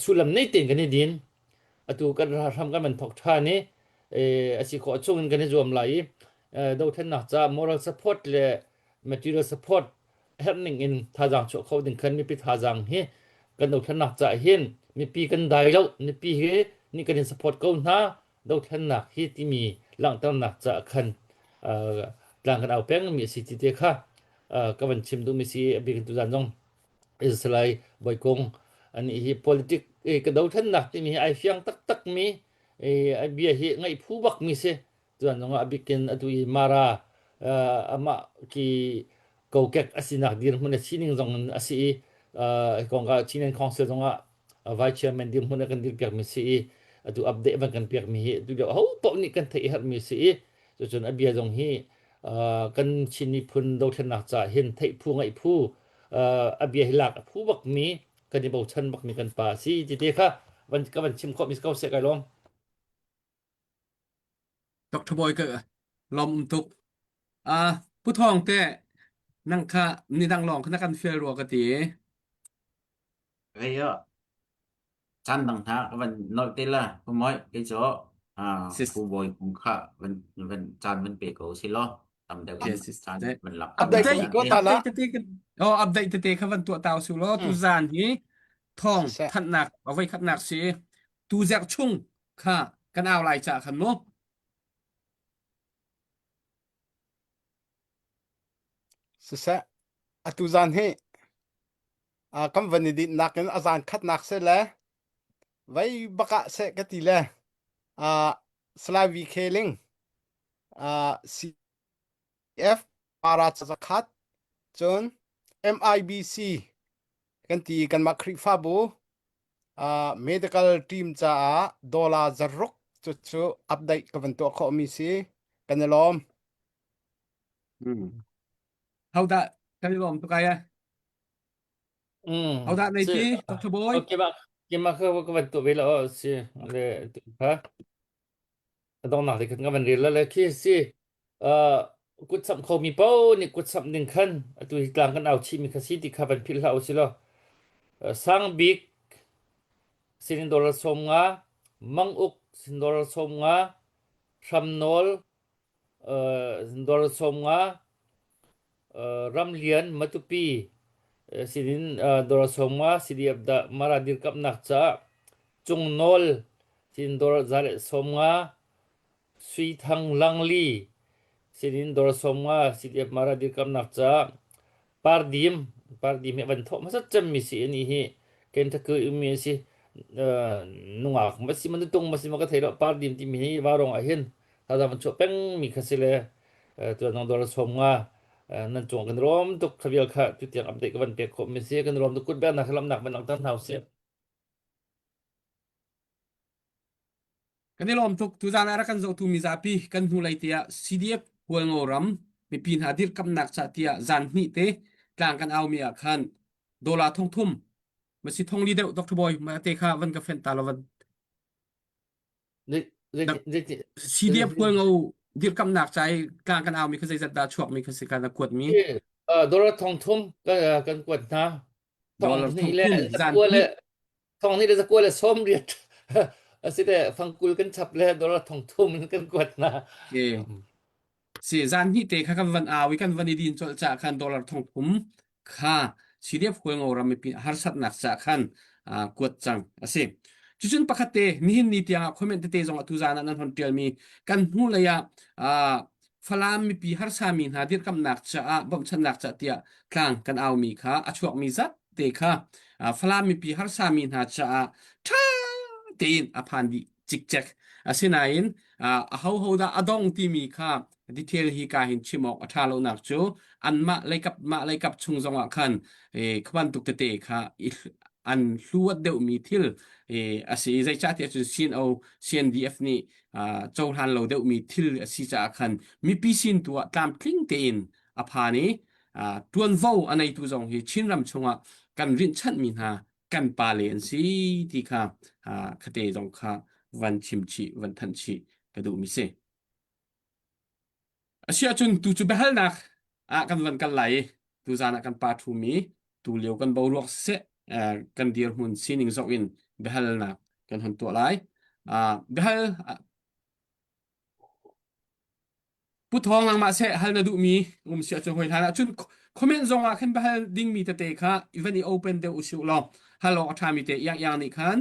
sullam nei tein kan i din. Atu kan hram kan van thok ṭhan i a si khawh chung in kan i zuam lai i dothlennak caah moral support le material support herh ning in thazaang chuah kho ding khan mipi thazaang hi kan dothlennak caah hin mipi kan dai lo mipi hi nih kan in support ko hna dothlennak hi timi langhternak caah khan. tlang kan au peng mi a si ti te kha ka van chim duhmi si a bik in tuzan zong Israel Bawikung ani hi politic ka dothlennak timi hi ai fiang taktak mi ai bia hi ngaih phu bak mi si tuan zong ah a bikin atu i Mara amah ki kokek a sinak dirhmun a sining zong in a si i kong ka Chin Council zong ah vice chairman dirhmun a kan dirpiak mi si i atu update van kan piak mi hi tu lio ho paoh nih kan theih herh mi si i cucun a bia zong hi kan Chin miphun dothlennak ca hin theih phu ngaih phu a bia hi lak a phu bak mi kan i bochan bak mi kan pa si ti te kha van ka van chim khawh mi ko se kai lawm Dr. Boy ka lom um tuk. Ah, Pu Thawng te nang kha ni dang lawng kha na kan fial rua ka ti. Hei yo, caan dang hna ka van nolh te la pu moi kei cu ah Sis pu bawi kung kha van van caan van pe ko si law tam deuh in yes sis caan te. van lak Update Update ko ko ta la. update tete kan oh update tete kha van tuah tau su law tu Mm. zan hi thong Siseh. thannak avoi khatnak si tu zerh chung kha kan au lai cha khan mu. Siseh. Atu zan hi ah kan van i dinhnak in a zan khatnak se le vei bakah seh ka ti le ah Salai VK Ling ah CF para zakhat cun MIBC kan ti kanmah Khrihfabu ah medical team caah dollar zaruk cu cu update ka van tuah khawh mi si kan i lawm. Hmm. Hodah kan i lawm tuk ai eh? Mm. Hodah nei Si ti Dr. Boy? okay ba kima kha ka van tu ve la o si le tu kha dong nak te khan ka van rel la le khi si uh kut samh kho mi po nih kut samh ding khan atu hi tlang kan au chi mi kha si ti kha van philh hlah u si lo sang bik sinin dollar som nga mang uk sin dollar som nga hram nawl dollar som nga Ramlian Matupi sinin dollar 50 CDF dah Mara dirkamhnak caah Cungnawl sinin dollar 150 Sui Thang Langli sinin dollar 50 CDF Mara dirkamhnak caah Pardim Pardim hi van thawh hmasat cemmi si ani hi Kentucky ummi a si nungak ma si manutung ma si ma ka thei lo Pardim timi hi varong ah hin thazaang van chuah pengmi kha si le tuan nong dollar som nga nan cung kan rom tuk khavial kha tu tiang update ka van pek khawh mi si kan rom tuk kut bek nak lam nak van langhter hna usih Kan i lawm tuk. Tuzaan ah rak kan zohtu mizapi kan hnulei tiah CDF Hualngo ram mipi hna dirkamnak ca tiah zan hnih te tlang kan aumi ah khan dollar thong thum masi thong li deuh Dr. Boy ma te kha van ka fenh ta lo van CDF Hualngo dirkamnak ca i tlang kan aumi kha zeizat dah chuakmi kha si kan kuat mi dollar thong thum kan kuat hna dollar thong thum zan hnih thong hnih le zakua le sawm riat asite fangkul kan chap le dollar thong thum in kan kuat hna Si zan hnih te kha kan van au i kan van i din colh ca khan dollar thong thum kha CDF Hualngo ram mipi harsatnak ca khan kuat cang a si. Cucun pakhat te nihin ni tiang ah comment tete zong atu zan ah nan hon tialmi kan hnu lei ah Falam mipi harsami hna dirkamnak caah bawmhchannak ca tiah tlang kan aumi kha a chuakmi zat te kha Falam mipi harsami hna caah ṭha tein a phan dih cikcek. Asinain ahoho dah a dong timi kha detail hi ka hin chim awk a ṭha lonak cu anmah leikap mah leikap chung zongah khan kha bantuk tete kha an hluat deuhmi thil a si i zeicahtiah cun CNO CNDF nih cohlan lo deuhmi thil a si caah khan mipi sin tu ah tlamtling tein a phan i ṭuanvo a neitu zong hi Chinram chungah kan rinhchanhmi hna kan pale an si ti kha khate zong kha van chim chih van thanh chih ka duhmi si. Asiahcun tu cu biahalnak ah kan van kal lai i tuzan ah kan pa ṭhumi tu lio kan boruak siseh kan dirhmun sining zoh in biahalnak kan hon tuah lai. Biahal Pu Thawng nangmah seh hal na duhmi um si ahcun hawi hlan ah cun comment zong ah khan biahal dingmi tete kha even i open deuh usih law hal awk a ṭhami te iang iang nih khan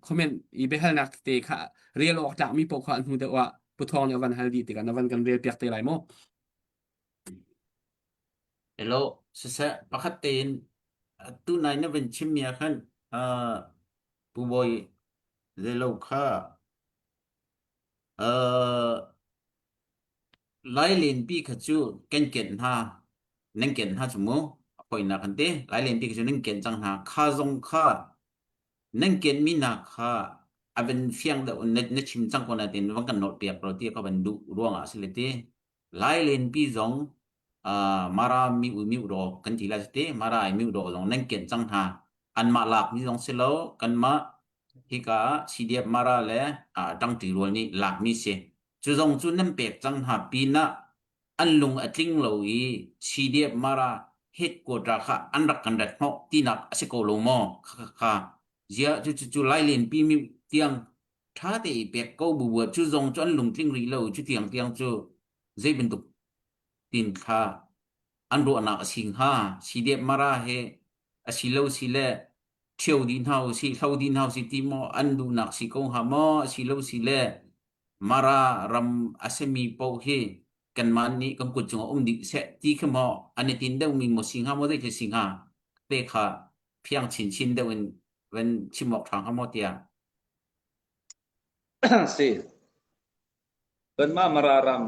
comment i biahalnak tete kha rel awk tlakmi paoh kha an hnu deuh ah Pu Thawng nih a van hal dih tikah na van kan rel piak te lai mu. Hello, siseh pakhat tein tu nai na van chimmi ah khan uh, Pu Bawi Zelo kha uh, Lailenpi kha cu kan kenh hna, nan kenh hna cu mu. A poinak kan ti. Lailenpi kha cu nan kenh cang hna. Kha zong kha nan kenhmi hna kha a van fiang deuh na, na chim cang ko nain van kan nolh piak lo ti ka van duh ruangah a si le ti. Lailenpi zong uh, Mara mi u mi u kan ti lai ti. Mara i mi u zong nan kenh cang hna. Anmah lak mi zong si lo, kanmah hika ah CDF Mara le uh, ṭangṭi rual nih lakmi si. Cu zong cu nan pek cang hna pinah an lung a tling lo i CDF Mara headquarter kha an rak kan rat hnawh tinak a si ko lo maw? Kha kha ziah cu cu cu Lailenpi mi tiang ṭha te i pek ko bu bu cu zong cu an lungtling rih lo cu tiang tiang cu zei bantuk tin thla an ruahnak a si hnga CDF Mara he a si lo si le ṭhio dih hna usih hlo dih hna usih ti maw an duhnak si ko hnga maw a si lo si le Mara ram a simi paoh hi kanmah nih kan kut cungah um dih seh ti khi maw an i tin deuhmi maw si hnga maw zei khi si hnga te kha fiang chinchin deuh in van chim awk ṭha hnga maw tiah. Si. Kanmah Mara ram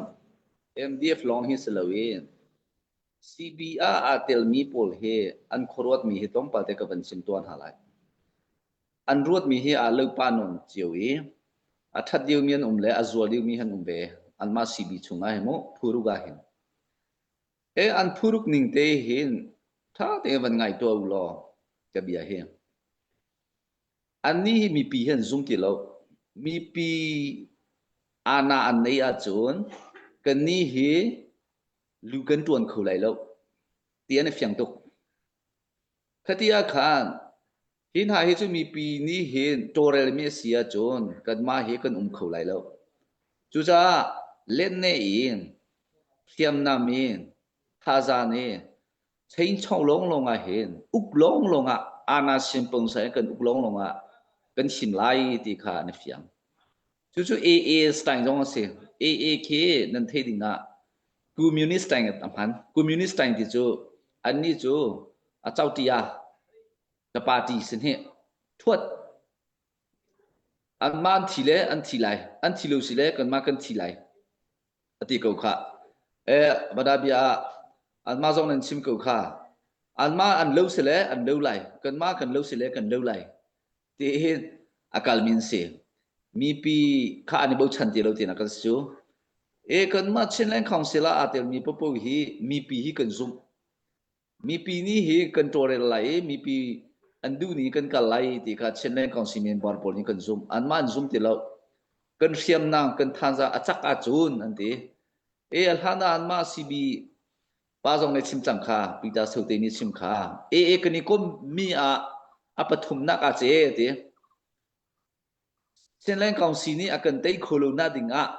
MDF lawng hi si lo i CB ah aa telmi pawl hi an khuaruatmi hi tlawmpal te ka van chim tuan hna lai. An ruatmi hi aa lo pa nawn cio i a ṭhat deuhmi an um le a zual deuhmi an um ve. Anmah CB chungah hin mu phuruk ah hin. E an phuruk ning te hin ṭha tein van ngai tuah u law ka bia hi. Annih hi mipi hi an zum ti lo. Mipi ana an neih ahcun kannih hi lu kan ṭuan kho lai lo ti an i fiang tuk. Khati ah khan hi hna hi cu mipi nih hin tawlrelmi a si ahcun kanmah hi kan um kho lai lo. Cucaah letne in hriamnam in thazaang in cheinchong lawnglawng ah hin uk lawnglawng ah ana simpung sai kan uk lawnglawng ah kan him lai ti kha an i fiang. Cucu AA style zong a si. AA khi nan theih ding ah communist style a hman. Communist style ti cu annih cu a cotia ka party sin hi thuat anmah an thi le an thi lai an thi lo si le kanmah kan thi lai a ti ko kha e bada bia ah anmah zong nan chim ko kha anmah an lo si le an lo lai kanmah kan lo si le kan lo lai ti hin a kalmi an si. Mipi kha an i bochan ti lo tinak kan si cu. E kanmah Chinland Council ah aa telmi popo hi mipi hi kan zumh. Mipi nih hi kan tawlrel lai i mipi an duh ni kan kal lai ti kha Chinland Council member pawl nih kan zumh. Anmah an zum ti lo. Kan hriamnam kan thanza a cak ahcun an ti. E a hlan ah anmah CB Pa zong nih chim cang kha, Peter Sote nih chim kha. AA kan i kommi ah a pathumnak ah ce ti. Chinland Council nih a kan tei kho lo na ding ah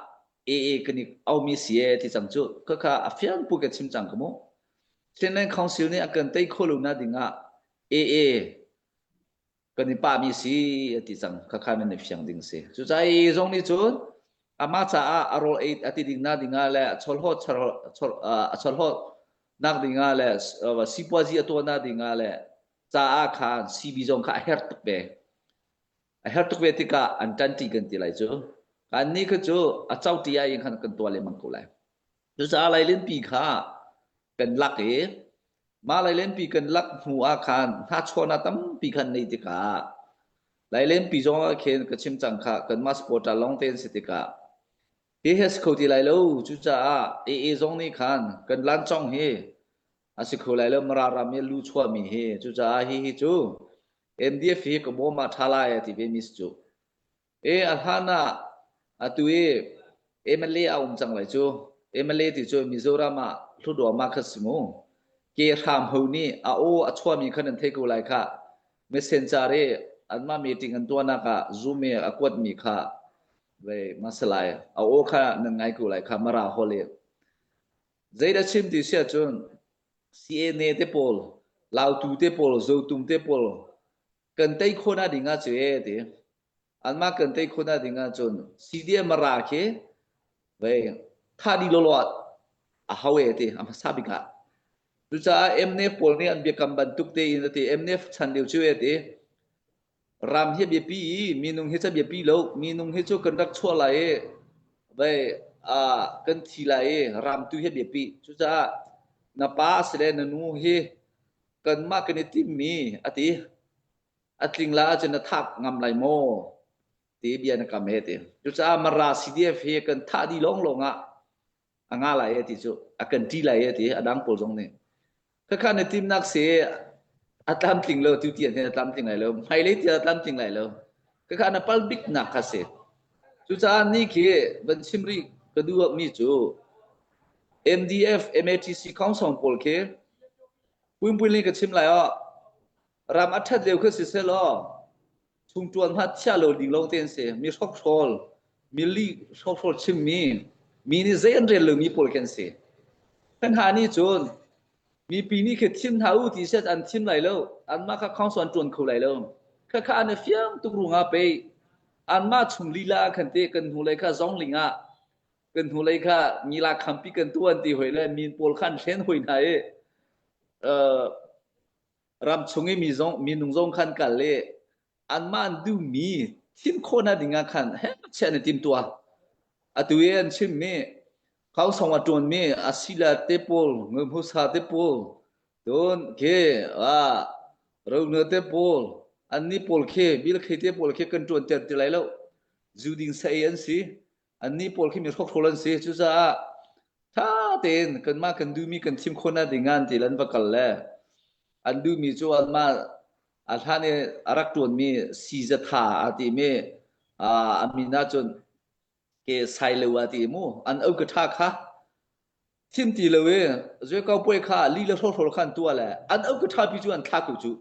AA kan i aumi si e ti cang cu. Khakha a fiang pu ka chim cang ka mu. Chinland Council nih a kan tei kho lo na ding ah AA kan i pahmi si a ti cang khakha nan i fiang ding si cucaah i zong nih cun amah caah a rawl ei a ti ding na ding ah le a chawlhawt a chawlhawt nak ding ah le sipuazi a tuah na ding ah le caah khan CB zong kha a herh tuk ve a herh tuk ve tikah an ṭanṭi kan ti lai cu kan nih kha cu a co ti ah in khan kan tuah lengmang ko lai cucaah lailenpi kha kan lak i Mah Lailenpi kan lak hnu ah khan hnachawhnak tampi khan nei tikah Lailenpi zong ah khin ka chim cang kha kanmah supporter lawng te an si tikah hi he si kho ti lai lo cucaah AA zong nih khan kan lancong hi a si kho lai lo Mara ram i lu chuahmi hi cucaah hi hi cu MDF hi ka bawm ah ṭha lai a ti ve mi si cu. E a hlan ah atu i MLA a um cang lai cu. MLA ti cu Mizoram ah Hlutdawma kha si mu. Ke hram ho nih a aw a chuahmi kha nan thei ko lai khah. Messenger i anmah meeting an tuahnak ah Zoom i a kuatmi kha vei masalai a aw kha nan ngai ko lai kha Mara hol i. Zeidah chim ti si ahcun CNA te pawl, Lautu te pawl, Zotum te pawl kan tei khawhnak ding ah cu e ti anmah kan tei khawhnak ding ah cun CDM ra khi vei tha di lolo a hau e ti a hmasa bik ah. Cucaah MNF pawl nih an biakam bantuk tein a ti. MNF chan lio cu a ti. Ram hi a biapi i minung hi cu a biapi lo. Minung hi cu kan rak chuah lai i vei ah kan thi lai i ram tu hi a biapi. Cucaah na pa sile na nu hi kanmah kan i timmi a ti. A tling la ahcun na thak ngam lai maw? Ti bia na kam he ti. Cucaah Mara CDF hi kan thah dih lawnglawng ah a nga lai e ti cu a kan ṭi lai e ti a dang pawl zong nih khakha na timnak si a tlamtling lo tu tian hin a tlamtling lai lo hmailei tiang a tlamtling lai lo khakha na pal bik nak kha si cucaah ni khi van chim rih ka duh mi cu MDF MATC council pawl khi puimpui ka chim lai oh ram a ṭhat lio kha si selaw chungṭuan hmanh chiah lo ding lawng te an si. Mi hrokhrawl, mi lih hrokhrawl chimmi, mi nih zei an rel lomi pawl khi an si. Kan hna nih cun mipi nih khi thim hna u ti set an thim lai lo. Anmah kha council an ṭuan kho lai lo. Khakha an i fiang tuk ruangah pei anmah chung lila ah khan te kan hnulei kha zongling ah kan hnulei kha ngila khampi kan tuan ti hoi le min pawl kha an hlen hoi hna i uh, ram chung i mi zong minung zong khan kal i anmah an duhmi thim khawhnak ding ah khan he chiah na tim tuah atu i an chimmi khausong a ṭuanmi asila te pawl ngumhusa te pawl tun khi a ronu te pawl anni pawl khi bilkhei te pawl khi kan ṭuan ter ti lai lo zu ding sa ei an si annih pawl khi mi hrokhrawl an si cucaah ṭha tein kanmah kan duhmi kan thim khawhnak ding ah an ti an va kal le an duhmi cu anmah a hlan i a rak ṭuanmi sizatha a timi a min ahcun ke sailo a ti mu an au ka ṭha kha thim ti lo i zuekau puai kha li le hrokhrawl kha an tuah le an au ka ṭha pi cu an thla ko cu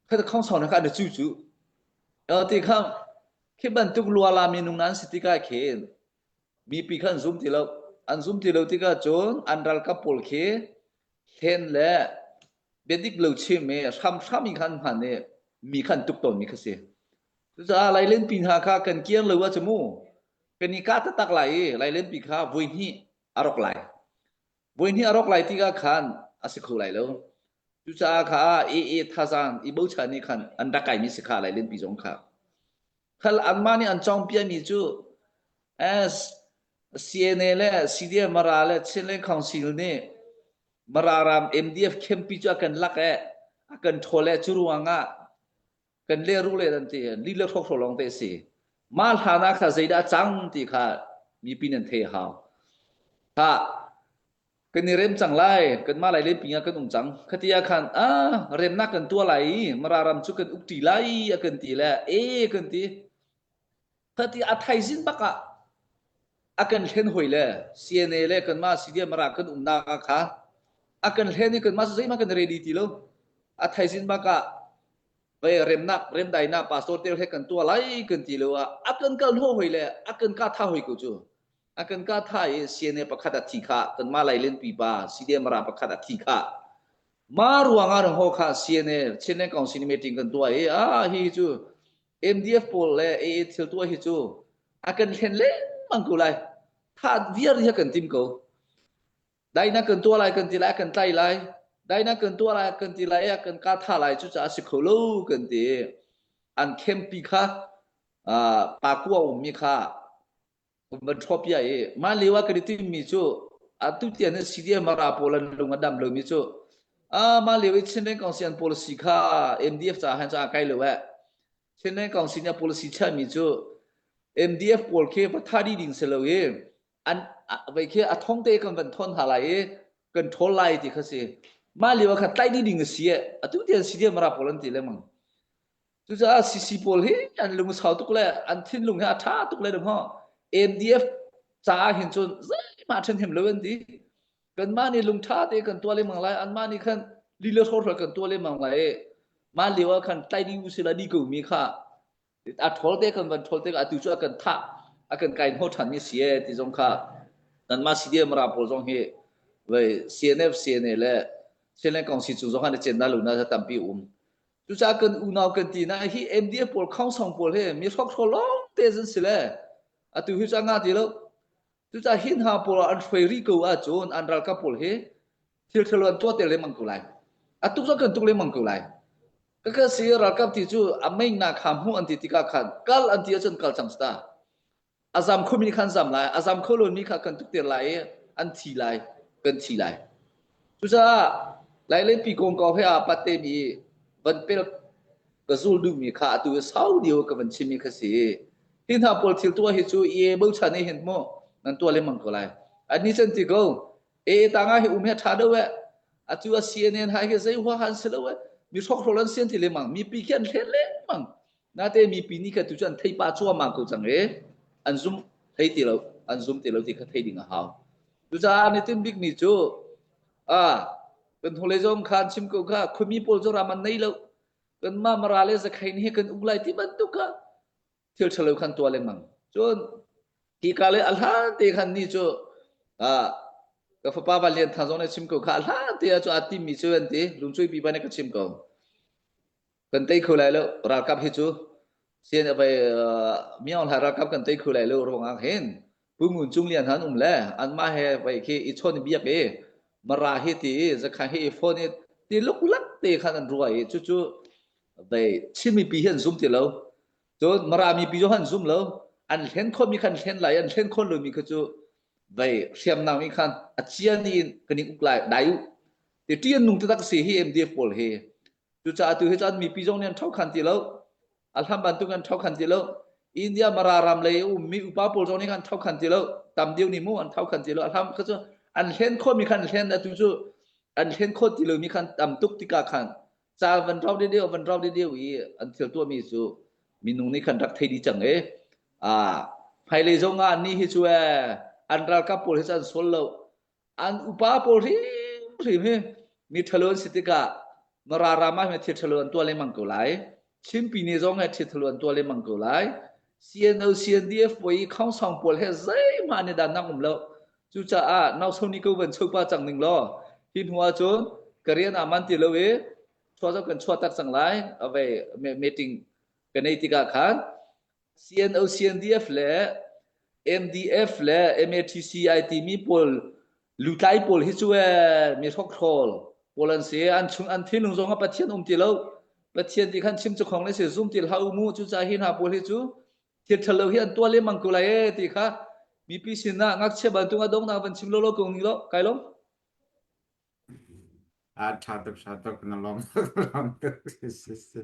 kha khong song kha an cu cu ti kha khi bantuk luala minung nan si tikah khin mipi kha an zum ti lo an zum ti lo tikah cun an ralkap pawl khi hlen le biadik lo chim i hramhram in khan hman i mi khan tuk tawn mi kha si cucaah lailenpi hna kha kan kiang lo ah cu mu kan i kah taktak lai i lailenpi kha voi hnih a rawk lai voi hnih a rawk lai tikah khan a si kho lai lo Cucaah kha AA thazaang i bochan nih khan an rak kaimi si kha Lailenpi zong kha. Khal anmah nih an cawngpiami cu as CNA le CDF Mara le Chinland Council nih Mara ram MDF campi cu a kan lak eh a kan ṭhawl eh cu ruangah kan leru le an ti li le hrokhro lawng te si mah hlan ah kha zeidah cang ti kha mipi nan thei hau ha kan i rem cang lai kanmah lai lempi ah kan um cang khati ah khan a remnak kan tuah lai i mara ram cu kan uk ṭi lai a kan ti le e kan ti khati a thaizin bak ah a kan hlen hoi le CNA le kanmah CDM mara kan umnak ah kha a kan hlen i kanmah zeihmanh kan ready ti lo a thaizin bak ah Vei remnak remdainak pastor tel he kan tuah lai kan ti lo ah a kan kal hnawh hoi le a kan ka tha hoi ko cu a kan ka tha i CNA pakhat a thi kha kan ma lai len pi pa CDM ra pakhat a thi kha ma ruang ah ho kha CNA Chinland Council meeting kan tuah i a hi cu MDF pawl le AA thil tuah hi cu a kan hlen lengmang ko lai tha viar hi kan tim ko Dainak kan tuah lai kan ti lai kan tlai lai. Dainak kan tuah lai kan ti lai kan ka tha lai cu caah si kho lo kan ti. An khempi kha pakua ummi kha van ṭhawpia i mah lio ah kan i timmi cu atu tiang in CDM mara pawl an lung a dam lomi cu mah lio i Chinland Council an policy kha MDF caah han caah kai lo eh Chinland Council nih a policy chiahmi cu MDF pawl khi va tha dih ding si lo i an vei khi a thong te kan van thon hna lai i kan ṭhawl lai ti kha si mah lio ah khan tlaih dih ding a si atu tiang si diam mara pawl an ti lengmang cucaah CC pawl hi an lung sau tuk le an thinlung hi a ṭha tuk le ding ho MDF caah hin cun zeihmah ṭhenhem lo an ti kanmah nih lungṭha te kan tuah lengmang lai anmah nih khan lila hrawhhral kan tuah lengmang lai i mah lio ah khan tlaih dih usila di ko mi kha a ṭhawl te kan van ṭhawl te atu cu a kan thah a kan kai hnawh ṭhan mi si e ti zong kha nanmah CDM ra pawl zong hi vei CNF CNA le Chinland Council chung zong han chen na lu na tampi um cucaah kan unau kan ti na hi MDF pawl khongsong pawl hi mi hrokhrawl lawng te zan si le atu hi cu nga ti lo cucaah hin ha pawl an hruai rih ko ahcun an ralkap pawl hi. Thil ṭhalo an tuah te lengmang ko lai. A tuk zong kan tuk lengmang ko lai. Ka ka si ralkap ti cu a meinak kha hmuh an ti tikah khan kal an ti ahcun kal cang sta. A zam khomi khan zam lai, a zam kho lomi kha kan tukter lai i an thi lai, kan thi lai. Cucaah Lailenpi kongkau he aa pat temi van pel ka zul duhmi kha atu sau dio ka van chimmi kha si. Hi hna pawl thil tuah hi cu i bochan i hin mu nan tuah lengmang ko lai. An ni can ti ko e tanga hi um he tha deuh eh atu a CNN hai hi zei hua han si lo eh mi hrokhrawl an sian ti lengmang mipi khi an hlen lengmang nate mipi nih kha tu cu an thei pa cuahmah ko cang e an zum thei ti lo an zum ti lo ti kha thei ding a hau cucaah ni tin bik mi cu a kan hnulei zong khan chim ko kha khuami pawl cu ram an nei lo kan ma mara le zakhain hi kan uk lai ti bantuk kha thil ṭhalo khan tuah lengmang cun hi ka le a hlan te khan ni cu ka fapa Van Lian Thang zong nih chim ko kha a hlan te ah cu aa timmi cu an ti lungcui pi ban ka chim ko kan tei kho lai lo ralkap hi cu sian vai miang hla ralkap kan tei kho lai lo ruangah hin Pu Ngun Cung Lian han um le anmah he vai khi i chawn biak i mara hi ti i zakhan hi i phone i ti luklak te khan an rua i cucu vai Chin mipi hi an zum ti lo cun Mara mipi zong an zum lo an hlen khawhmi khan hlen lai an hlen khawh lomi kha cu vai hriamnam i khan a cian in kan in uk lai dai u ti ṭi an nung taktak si hi MDF pawl hi cucaah tu hi cun mipi zong nih an ṭho khan ti lo a hlam bantuk an ṭho khan ti lo India Mara ram lei ummi upa pawl zong nih an ṭho khan ti lo tam deuh nih mu an ṭho khan ti lo a hlam kha cu an hlen khawhmi khan hlen atu cu an hlen khawh ti lomi khan tam tuk tikah khan ca van rau deuh van rau deuh i an thil tuahmi cu minung nih khan rak thei dih cang e a hmailei zong ah ni hi cu e an ralkap pawl hi cu an sual lo an upa pawl hrimhrim hi mi ṭhalo an si tikah Mara ram ah thil ṭhalo an tuah lengmang ko lai Chinpi ni zong he thil ṭhalo an tuah lengmang ko lai CNO CNDF pawl i khongsong pawl he zeihmah an i dannak um lo cucaah nausoni ko van chopa cang ning law hi hnu ah cun ka rian aa man ti lo i chuah zong kan chuah tak cang lai avei meeting ka nei tikah khan CNO CNDF le MDF le MATC ai timi pawl lutlai pawl hi cu ee mi hrokhrawl pawl an si an chung an thinlung zong ah Pathian um ti lo Pathian ti khan chim cu khong le si zum ti hlah u mu cucaah hi hna pawl hi cu thil ṭhalo hi an tuah lengmang ko lai ee ti kha mipi sinah ngakchia bantuk a donghnak van chim lawlaw ko ning law kai lawm. A ṭha tuk ṭha tuk na lawm lawm tuk si si si.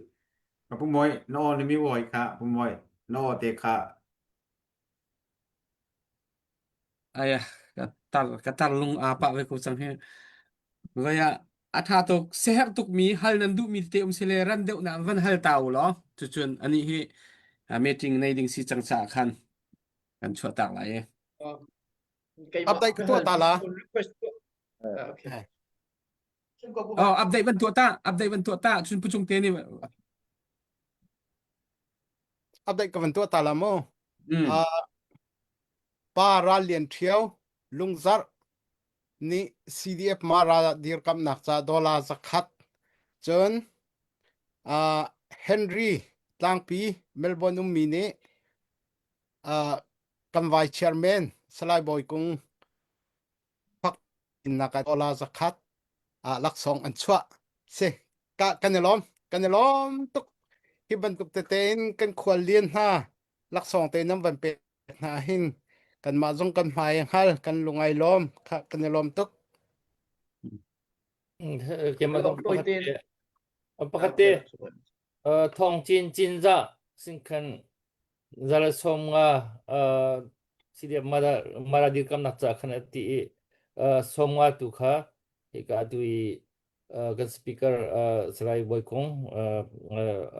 Ka pu Mawi na aw na mi awi kha pu Mawi na aw te kha Aya ka tar ka tar lung aa pah ve ko cang hi. Vaya a tha tuk seher tuk mi hal nan duh mi te um sile ran deuh na van hal ta u law cucun ani hi meeting nei ding si cang cha khan kan chuah tak lai e. Update ka tuah ta la. Okay. Oh, update van tuah ta, update van tuah ta, chun puchung te ni. Update ka van tuah ta la mo. Mm. Uh, pa ral lian ṭhio lungzarh nih CDF Mara dirkamnak ca dollar zakhat cun uh, Henry Tlangpi Melbourne ummi nih uh, kan vice chairman Salai Bawi Kung innak ah dollar zakhat uh, laksawng an chuah si ka kan i lawm kan i lawm tuk hi bantuk tete in kan khual lian hna laksawng te nan van pek hna hin kanmah zong kan hmai a hngal kan lung ai lawm kha kan i lawm tuk Keimah zong pakhat te pakhat te thong cin cin za singkhan zala som nga sidiam mara mara dirkamnak ca khan ati i som nga tu kha hika tu i kan speaker Salai Bawi Kung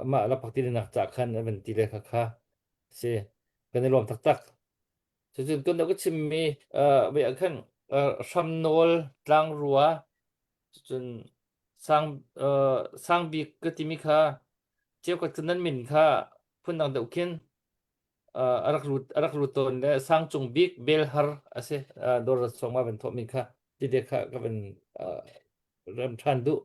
amah lapak ti nak ca khan a van ti le kha kha si kan i lawm taktak. Cucun kan ka chimmi uh, ve ah khan uh, hramnawl tlangrua cucun sang uh, sangbik ka timi kha cheukhat cu nan min kha phundang deuh khin uh, a rak lut a rak lut tawn le sangcung bik belhar a si uh, dawr sawma van thawhmi kha tide kha ka van uh, ram ṭhan duh.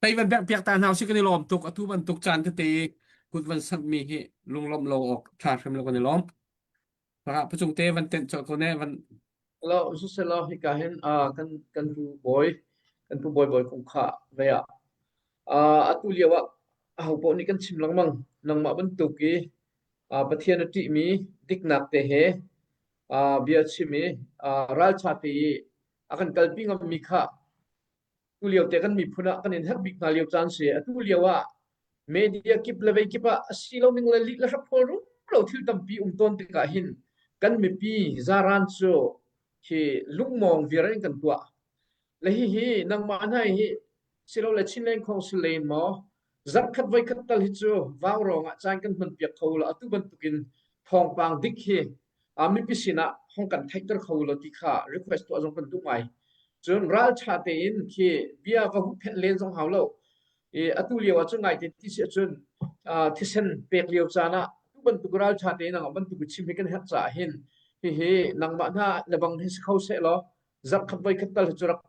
Tei van bek piak ta hna usih kan i lawm tuk atu bantuk caan tete kut van samh mi hi lunglawmh lo awk ṭha hrim lo kan i lawm. Pakhat pacung te van tenh colh ko ne van. Lo siselaw hika hin uh, kan kan pu bawi kan pu bawi bawi kong kha ve ah uh, atu lio ah aho paoh nih kan chim lengmang nangmah bantuk i uh, Pathian a ṭihmi diknak te he uh, bia chim i uh, ralṭha te i a kan kalpi ngammi kha Tu lio te kan miphun ah kan in herh bik hna lio caan si. Atu lio ah media kip le vei kip ah a si lo ning le lih le hraphawl rum lo thil tampi um tawn tikah hin kan mipi zaran cu hi lungmawng viar in kan tuah. Le hi hi nangmah hna hi silole Chinland Council lei in maw zarhkhat voikhat tal hi cu vaurawng ah caan kan hman piak kho lo atu bantukin thawngpang dik hi uh, mipi sinah hong kan theihter kho lo ti kha request tuah zong kan duh ngai. Cun ralṭha tein khi bia va huhphenh len zong hau lo. I atu lio ah cun ngaite ti si ahcun uh, thisen pek lio caan ah tu bantuk ralṭha tein nangmah bantuk chim hi kan herh caah hin hihi nangmah hna lebang hi si kho seh law zarhkhat voikhat tal hi cu rak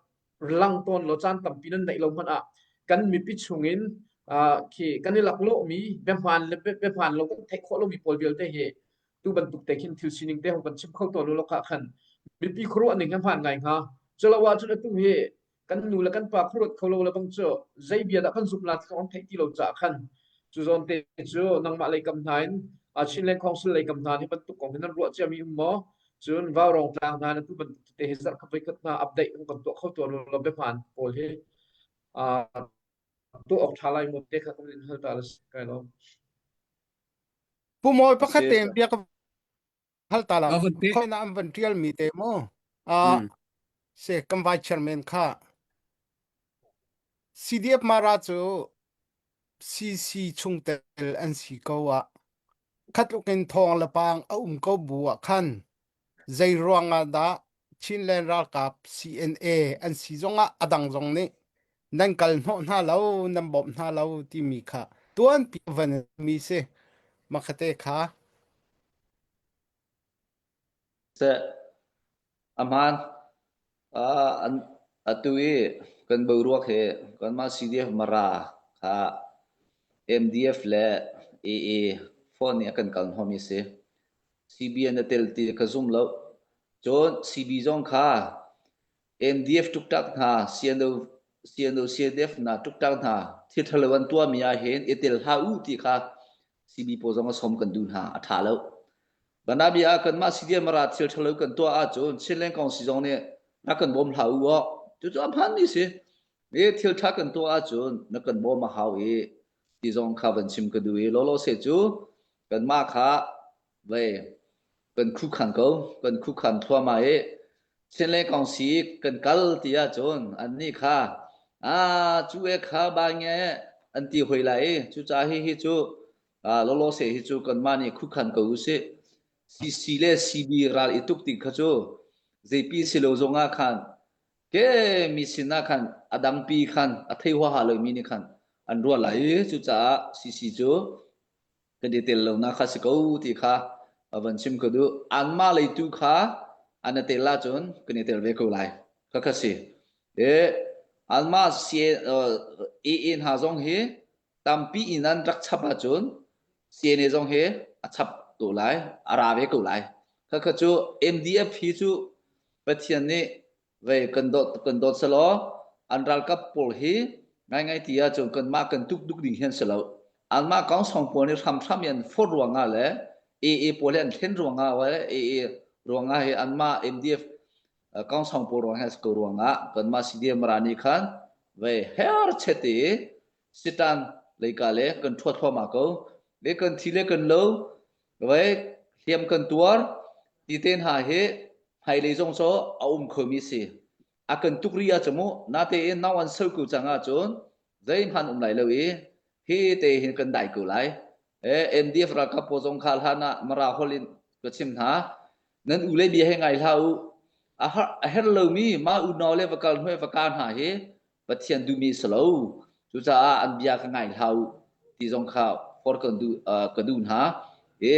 lang tawn law caan tampi nan neih lo hmanh ah kan mipi chungin uh, khi kan i laklawhmi biahmaan le biahmaan lo kan theih khawh lomi pawl vialte hi tu bantuk te khin thil sining te hong kan chim kho tawn lo kha khan mipi khuaruah ning he hmaan ngai hnga culo ahcun atu hi kan nu le kan pa khuaruat kho lo le bang cu zei bia dah kan zumh la ti kan theih ti lo caah khan cu zawn te cu nangmah lei kam hna in Chinland Council lei kam hna hi bantuk kong hi nan ruah ciami um maw cun Vaurawng tlang hna na tu bantuk te hi zarh khat voi khat hna update kan tuah kho tawn lo biahmaan pawl hi tuah awk ṭha lai mu te kha kan in hal ta la kai lo Pu Mawi pakhat te bia ka hal ta la Ka van pek. khoi na an van tial mi te mu a Mm. se kan vice chairman kha CDF Mara cu CC chungtel an si ko ah khatluk in thawng le pang a um ko bu ah khan zei ruang ah dah Chinland ralkap CNA an si zongah a dang zong nih nan kal hnawh hna lo nan bawmh hna lo timi kha tuanpi van mi si makhate kha Seh, a hmaan. Uh, an, atu i kan boruak hi kanmah CDF Mara kha MDF le AA phone nih a kan kal hnawmi si. CBN a tel ti ka zum lo. Cun CB zong kha MDF tuktak hna, CNO, CNO CNF hna tuktak hna thil ṭhalo an tuahmi ahhin i tel hlah u ti kha CB pawl zong a som kan duh hna a ṭha lo. Banabia ah kanmah CDM mara thil ṭhalo kan tuah ahcun Chinland Council zong nih na kan bawm hlah u aw. Cucu a hmaanmi si. I thil ṭha kan tuah ahcun na kan bawm a hau i ti zong kha van chim ka duh i lawlaw se cu kanmah kha vei kan khukhan ko kan khukhan thluahmah i Chinland Council kan kal ti ahcun annih kha ah cu e kha ba nge an ti hoi lai i cucaah hihi cu ah lawlaw se hi cu kanmah nih khukhan ko usih CC le CB ral i tuk ti kha cu zeipi si lo zongah khan ke mi sinah khan a dangpi khan a thei huaha lomi nih khan an ruah lai i cucaah CC cu kan i tel lonak kha si ko ti kha a van chim ka duh. Anmah lei tu kha an i tel ahcun kan i tel ve ko lai. Kha kha si. E, anmah AA hna zong hi tampi in an rak chap ahcun CNA zong hi a chap ko lai, a ra ve ko lai. Kha kha cu MDF hi cu Pathian nih vei kan dawt kan dawt selaw an ralkap pawl hi ngaingai ti ahcun kanmah kan tuk duk ding hian si lo. Anmah kangsong pawl nih hramhram in an forh ruangah le AA pawl hi an thlen ruangah le AA ruangah hi anmah MDF kangsong pawl ruang hi a si ko ruangah kanmah CDM Mara nih khan vei her chet i sitan leika le kan ṭhuat thluahmah ko. Le kan thi le kan lo vei hliam kan tuar ti te hna hi hmailei zong cu a um khomi si. A kan tuk ri ahcun mu natein nau an so ko cang ahcun zeihmanh um lai lo i hi te hin kan dai ko lai. E, NDF ralkap pawl zong kha hlan ah Mara holh in ka chim hna. Nan u le bia he ngai hlah u. A har, a her lomi mah unau le va kal hnuai va ka hna hi Pathian duhmi si lo. Cucaah an bia ka ngai hlah u ti zong kha for kan duh, uh, ka duh hna. I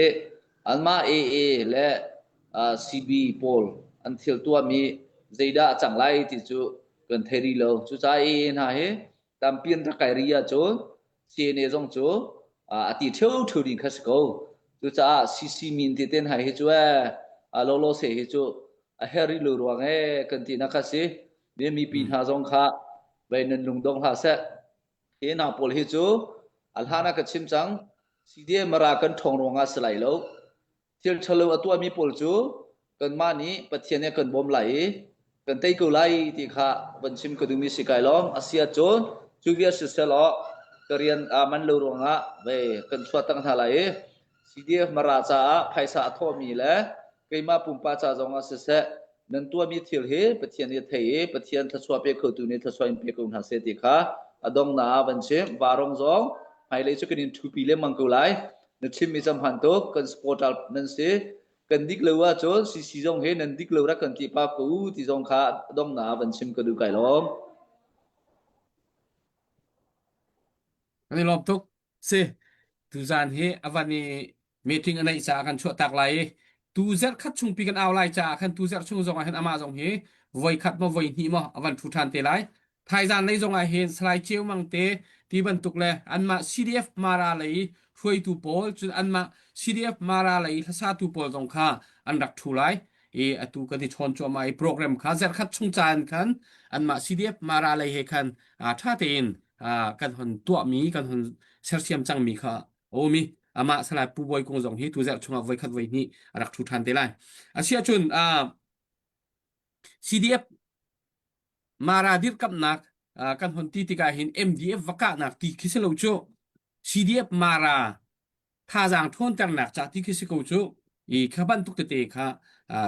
anmah AA le uh, CB pawl an thil tuahmi zeidah a cang lai ti cu kan thei rih lo. Cucaah AA hna hi tampi an rak kai rih ahcun CNA zong cu uh, a ti ṭheu ding kha si ko. Cucaah CC min ti ten hai hi cu eh, lolo se hi cu A herh rih lo ruang ee kan ti nak kha si. Mi mipi hna zong kha vei nan lungdong hlah seh. Hi hna pawl hi cu a hlan ah ka chim cang. CDM Mara kan ṭhawng ruangah si lai lo. Thil ṭhalo a tuahmi pawl cu kanmah nih Pathian nih a kan bawm lai i kan tei ko lai ti kha van chim ka duhmi si kai lawm. A si ahcun cu vial siseh law ka rian aa man lo ruangah vei kan chuah tak hna lai i CDF Mara caah phaisa a thawhmi le keimah pumpak ca zongah siseh nan tuahmi thil hi Pathian nih a thei i Pathian thluachuah pe khotu nih thluachuah in pe ko hna seh ti kha a donghnak ah van chim. Varong zong hmailei cu kan in ṭhupi lengmang ko lai. Na chimmi cam hman tuk kan supporter nan si. Kan dik lo ahcun CC zong hi nan dik lo rak kan ti pa ko u ti zong kha a donghnak ah van chim ka duh kai lawm. Kan i lawm tuk. Si, tuzaan hi a van i meeting a neih caah kan chuahtak lai i tu zarh khat chungpi kan au lai caah khan tu zarh chung zong ah hin amah zong hi voi khat maw voi hnih maw a van ṭhu ṭhan te lai. Thaizan lei zong ah hin Salai Ceu Mang te ti bantuk le anmah CDF Mara lei hruaitu pawl cun anmah CDF Mara lei hlasatu pawl zong kha an rak ṭhu lai. I atu kan i chawn cuahmah i program kha zarh khat chung caan khan anmah CDF Mara lei he khan ṭha tein kan hon tuahmi kan hon sersiam cangmi kha a um i amah Salai Pu Bawi Kung zong hi tu zarh chungah voikhat voihnih a rak ṭhu ṭhan te lai. Asiahcun CDF Mara dirkamhnak kan hon ti tikah hin MDF va kahnak ti khi si lo cu CDF Mara thazaang ṭhawnternak ca ti khi si ko cu i kha bantuk tete kha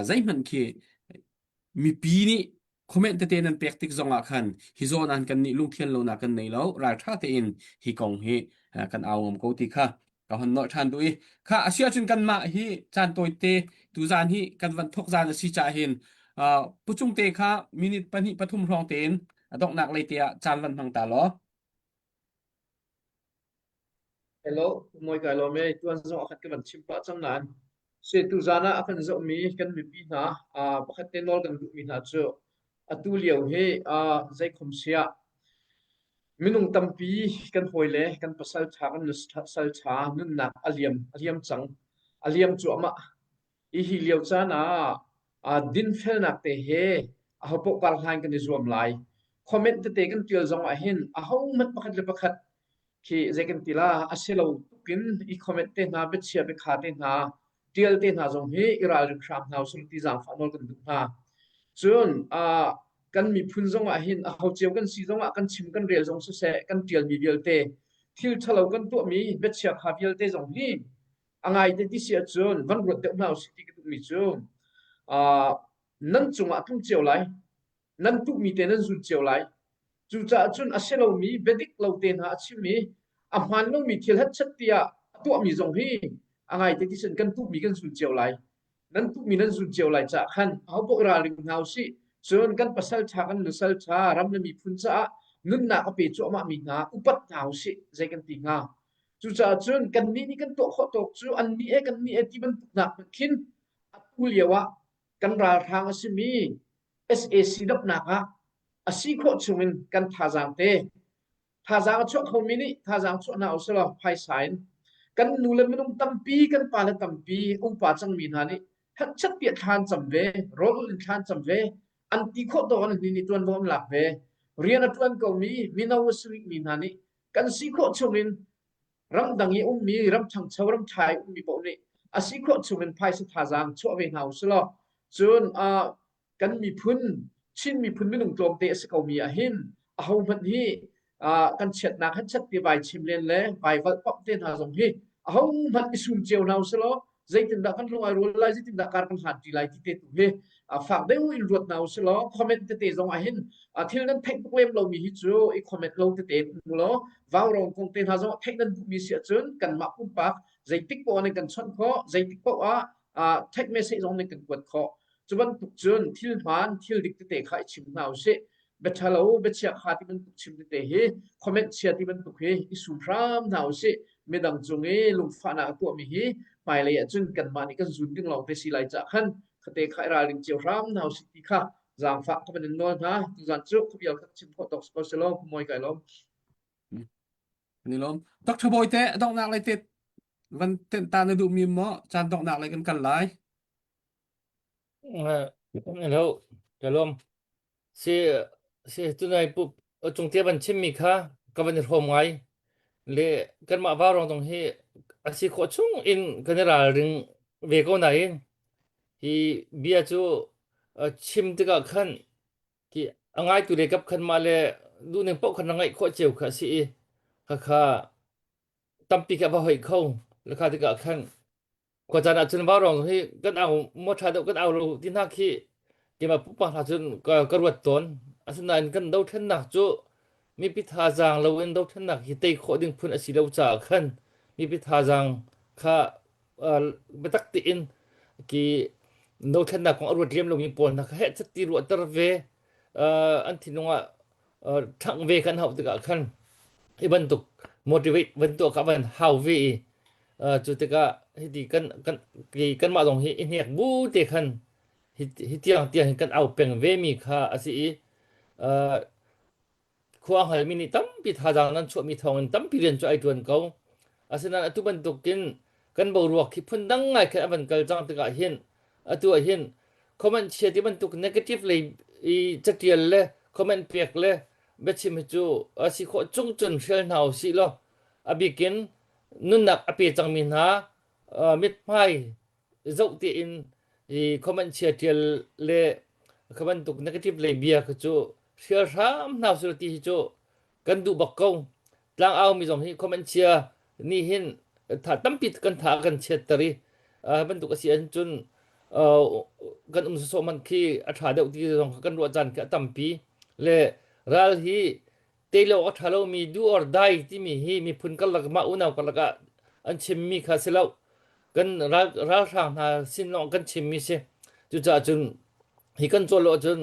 zeihmanh khi mipi nih comment tete nan pek tik zong ah khan hi zawn ah kan nih lungthian lonak kan nei lo ralṭha tein hi kong hi kan au ngam ko ti kha ka hon nolh ṭhan duh i kha a si ahcun kanmah hi caan tawite tuzaan hi kan van thok zaan a si caah hin pucung te kha minute pahnih pathum hrawng tein a donghnak lei te ah caan van hmang ta law Hello, moi kai lawm e. Tuan zong akhat ka van chim pah cang nain se tu zan ah a kan zohmi kan mipi hna uh, pakhat te nawl kan duhmi hna cu atu lio hi uh, zeikhom siah minung tampi kan hawile kan pasal ṭha kan nusal ṭha nunnak a liam a liam cang a liam cuahmah i hi lio caan ah uh, dinfelnak te he ahopaoh kar hlan kan i zuam lai comment tete kan tial zong ah hin ahohmanh pakhat le pakhat khi zei kan ti la a si lo tukin i comment te hna biachia biakha te hna tial te hna zong hi i ralring hram hna usih ti zaangfah nawl kan duh hna cun uh, kan miphun zong ah hin aho cio kan si zong ah kan chim kan rel zong siseh kan tialmi vialte thil ṭhalo kan tuahmi biachia kha vialte zong hi a ngai te ti si ahcun van ruat deuh hna usih ti ka duhmi cu uh, nan cungah tlung cio lai nan tuhmi te nan zun cio lai. Cucaah cun a si lomi biadik lo te hna a chim i a hmaan lomi thil hetchet tiah a tuahmi zong hi a ngaite ti cun kan tuhmi kan zun cio lai. Nan tuhmi nan zun cio lai caah khan ahopaoh ralring hna usih. Cun kan pasal ṭha kan nusal ṭha ram le miphun caah nunnak a pe cuahmahmi hna upat hna usih zei kan ti hnga. Cucaah cun kannih nih kan tuah khawh tawk cu annih e kannih e ti bantuk nak hmanh khin atu lio ah kan ralhrang a simi sac dapnak ah a si khawh chungin kan thazaang te thazaang a chuah khomi nih thazaang chuah hna usih law phaisa in kan nu le minung tampi kan pa le tampi upa cangmi hna nih hetchat tiah thla an cam ve rawl in thla an cam ve an ti khawh tawk an ni nih ṭuanvo an lak ve rian a ṭuan komi mino a si rihmi hna nih kan si khawh chungin ramdang i ummi ram ṭhangcho ram ṭha i ummi paoh nih a si khawh chungin phaisa thazaang chuah ve hna usih law cun uh, kan miphun Chin miphun minung tlawmte a si komi ah hin ahohmanh hi uh, kan chiatnak han chat ti vai chim len le vai valh pap te hna zong hi ahohmanh i sum cio hna usih law zeitindah kan lung ai rual lai zeitindah kar kan hlan ṭi lai ti te tu hi fak deuh in ruat hna usih law comment tete zong ah hin thil nan theih tuk lem lomi hi cu i comment lo tete um law vaurong kong te hna zong theih nan duhmi si ahcun kanmah pumpak zeitik poah nan kan chawnh khawh zeitik poah ah text message zong nan kan kuat khawh cu bantuk cun thil hmaan thil dik tete kha i chim hna usih biaṭhalo biachia kha ti bantuk chim tete hi comment chia ti bantuk hi i sum hram hna usih midang cung i lungfahnak a tuahmi hi hmailei ah cun kanmah nih kan zun ding lawng te si lai cah khan khate kha i ralring cio hram hna usih ti kha zaangfah ka van in nawl hna tuzan cu khuabial kha chim khawh tawk si ko selaw mawi kai lawm Ni lawm. Dr. Bawi te donghnak lei te van tenh ta na duhmi maw caan donghnak lei kan kal lai. Hello, ka lawm. Si si tunai pu cung te ban chimmi kha ka van i hrawm ngai. Le kanmah vaurawng zong hi a si khawh chung in kan i ralring ve ko nain hi bia cu chim tikah khan ki a ngaitu le kap khan mah le duhning paoh khan na ngaih khawh cio kha a si i khakha tampi kha va hoi kho lekha tikah khan Khuacaan ahcun vaurawng hi kan au maw ṭha deuh kan au lo ti hna khi keimah pumpak hna cun ka, ka ruat tawn. Asinain kan dothlennak cu mipi thazaang loin dothlennak hi tei khawh ding phun a si lo caah khan mipi thazaang kha uh, biatak tein ki dothlennak kong a ruat lem lomi pawl hna kha heh chat ti ruahter ve uh, an thinlung ah uh, ṭhangh ve kan hauh tikah khan hi bantuk motivate van tuah kha van hau ve i uh, cu tikah hiti kan kan ki kanmah zong hi i hnek bu te khan hi hi tiang tiang hin kan au peng ve mi kha a si i uh, khua hngalmi nih tampi thazaang nan chuahmi thawngin tampi rian cu ai ṭuan ko. Asinain atu bantukin kan boruak hi phundang ngai khan a van kal cang tikah hin atu ah hin comment chia ti bantuk negative lei i catial le comment pek le biachim hi cu a si khawh chung cun hrial hna usih law a bikin nunnak a pe cangmi hna mithmai zoh tein i comment chia tial le kha bantuk negative lei bia kha cu hrial hram hna usih ti hi cu kan duh bak ko. Tlangau mi zong hi comment chia nih hin tha tampi kan tha kan chiatter i bantuk a si ahcun kan um sawsawh man khi a tha deuh ti zong kan ruah caan khi a tampi le ral hi teilo a tha lomi do or die timi hi miphun karlak mah unau karlak ah an chimmi kha si lo kan ral ralhrang hna sin lawng kan chimmi si cucaah cun hi kan cawl lo ahcun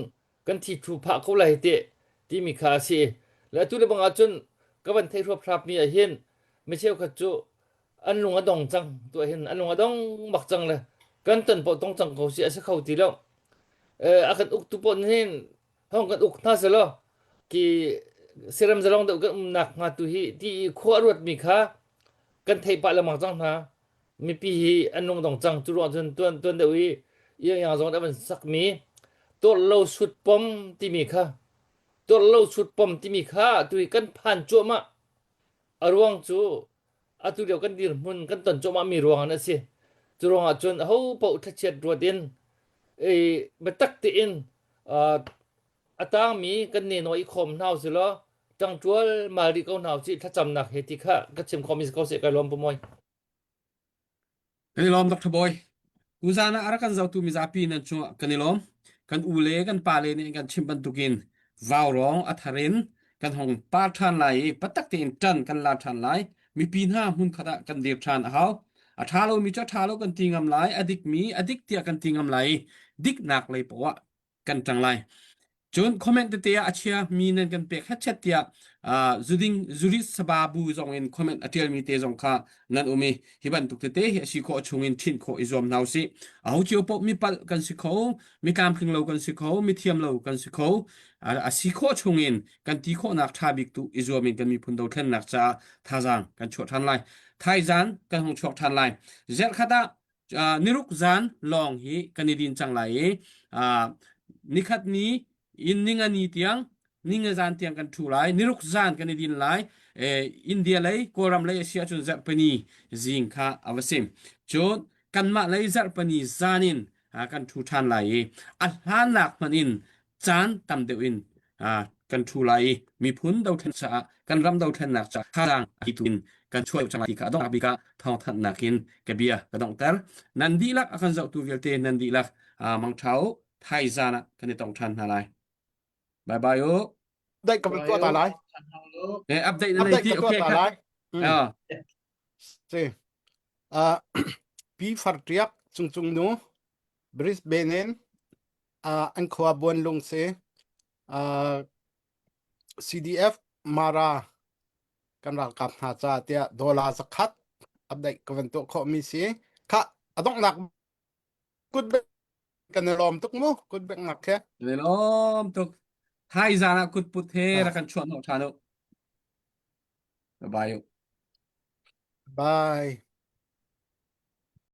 kan thi thu phah ko lai te timi kha a si le atu le bang ahcun ka van theih hruap mi ah hin mi cheukhat cu an lung a dong cang tu ah hin an lung a dong bak cang le kan ton poh tong cang ko si a si kho ti lo a kan uktu poh hin hong kan uk hna selaw ki siram zalong deuh kan umnak hnga tu hi ti i khua ruat mi kha kan theih pah lengmang cang hna mipi hi an lungdong cang cu ruang cun tuan tuan deuh i iang zong an sakmi tuarlo sut pom timi kha tuarlo sut pom timi kha tu hi kan phan cuahmah a ruang cu atu lio kan dirhmun kan ton cuahmah mi ruang an si cu ruangah cun aho paoh thlachiat ruat in i biatak tein a tangmi kan nenaw i khawm hna usih law ṭangṭual mal rih ko hna usih thlacamnak he ti kha ka chim khawhmi si ko seh kai lawm pu Mawi. Kan i lawm Dr. Bawi. Tuzaan ah a rak kan zohtu mizapi nan cungah kan i lawm. Kan u le kan pa le nih an kan chimh bantukin vaurawng a thar in kan hong par ṭhan lai i patak tein ṭan kan la ṭhan lai. Mipi hna hmunkhat ah kan dir ṭhan a hau. A ṭha lomi cu a ṭha lo kan ti ngam lai, a dikmi a dik tiah kan ti ngam lai i diknak lei poah ah kan ṭang lai. Cun comment tete ah a chia mi nan kan pek hetchet tiah uh, zuding zurit saba bu zong in comment a ṭialmi te zong kha nan um i hi bantuk tete hi a si khawh chung in ṭhinh khawh i zuam hna usih. Aho cio paoh mi palh kan si kho, mi tlamtling lo kan si kho, mi thiam lo kan si kho. A si khawh chung in kan ti khawhnak ṭha bik tu i zuam in kan miphun dothlennak caah thazaang kan chuah ṭhan lai. Thaizan kan hung chuak ṭhan lai. Zerhkhat ah niruk zan lawng hi kan i din cang lai i nikhat ni in ninga ni tiang ninga zan tiang kan ṭhu lai niruk zan kan i din lai India lei Kawlram lei a si ahcun zarhpini zing kha a va si cun kanmah lei zarhpini zan in kan ṭhu ṭhan lai i a hlannak hmanh in caan tam deuh in kan ṭhu lai i miphun dothlen caah kan ram dothlennak caah thazaang tu in kan chuah cang lai ti kha a donghnak bik ah thawngthanhnak in ka bia ka donghter. Nan dihlak a kan zohtu vialte nan dihlak mangṭha u thaizan ah kan i tong ṭhan hna lai. Bye bye u. Update ka tuah ta lai. Eh update na nei ti okay ta lai. Ah. Si. Uh, pi far tiak cung cung nu Brisbane in uh, an khua buan lung si uh, CDF Mara kan ralkap hna ca tiah dollar zakhat update ka van tuah khawh mi si kha a donghnak kut kan i lawm tuk mu kut bek ngak he Kan i lawm tuk. Thai zan ah kut put he rak kan chuah hnawh ṭhan u. Bye bye. Bye.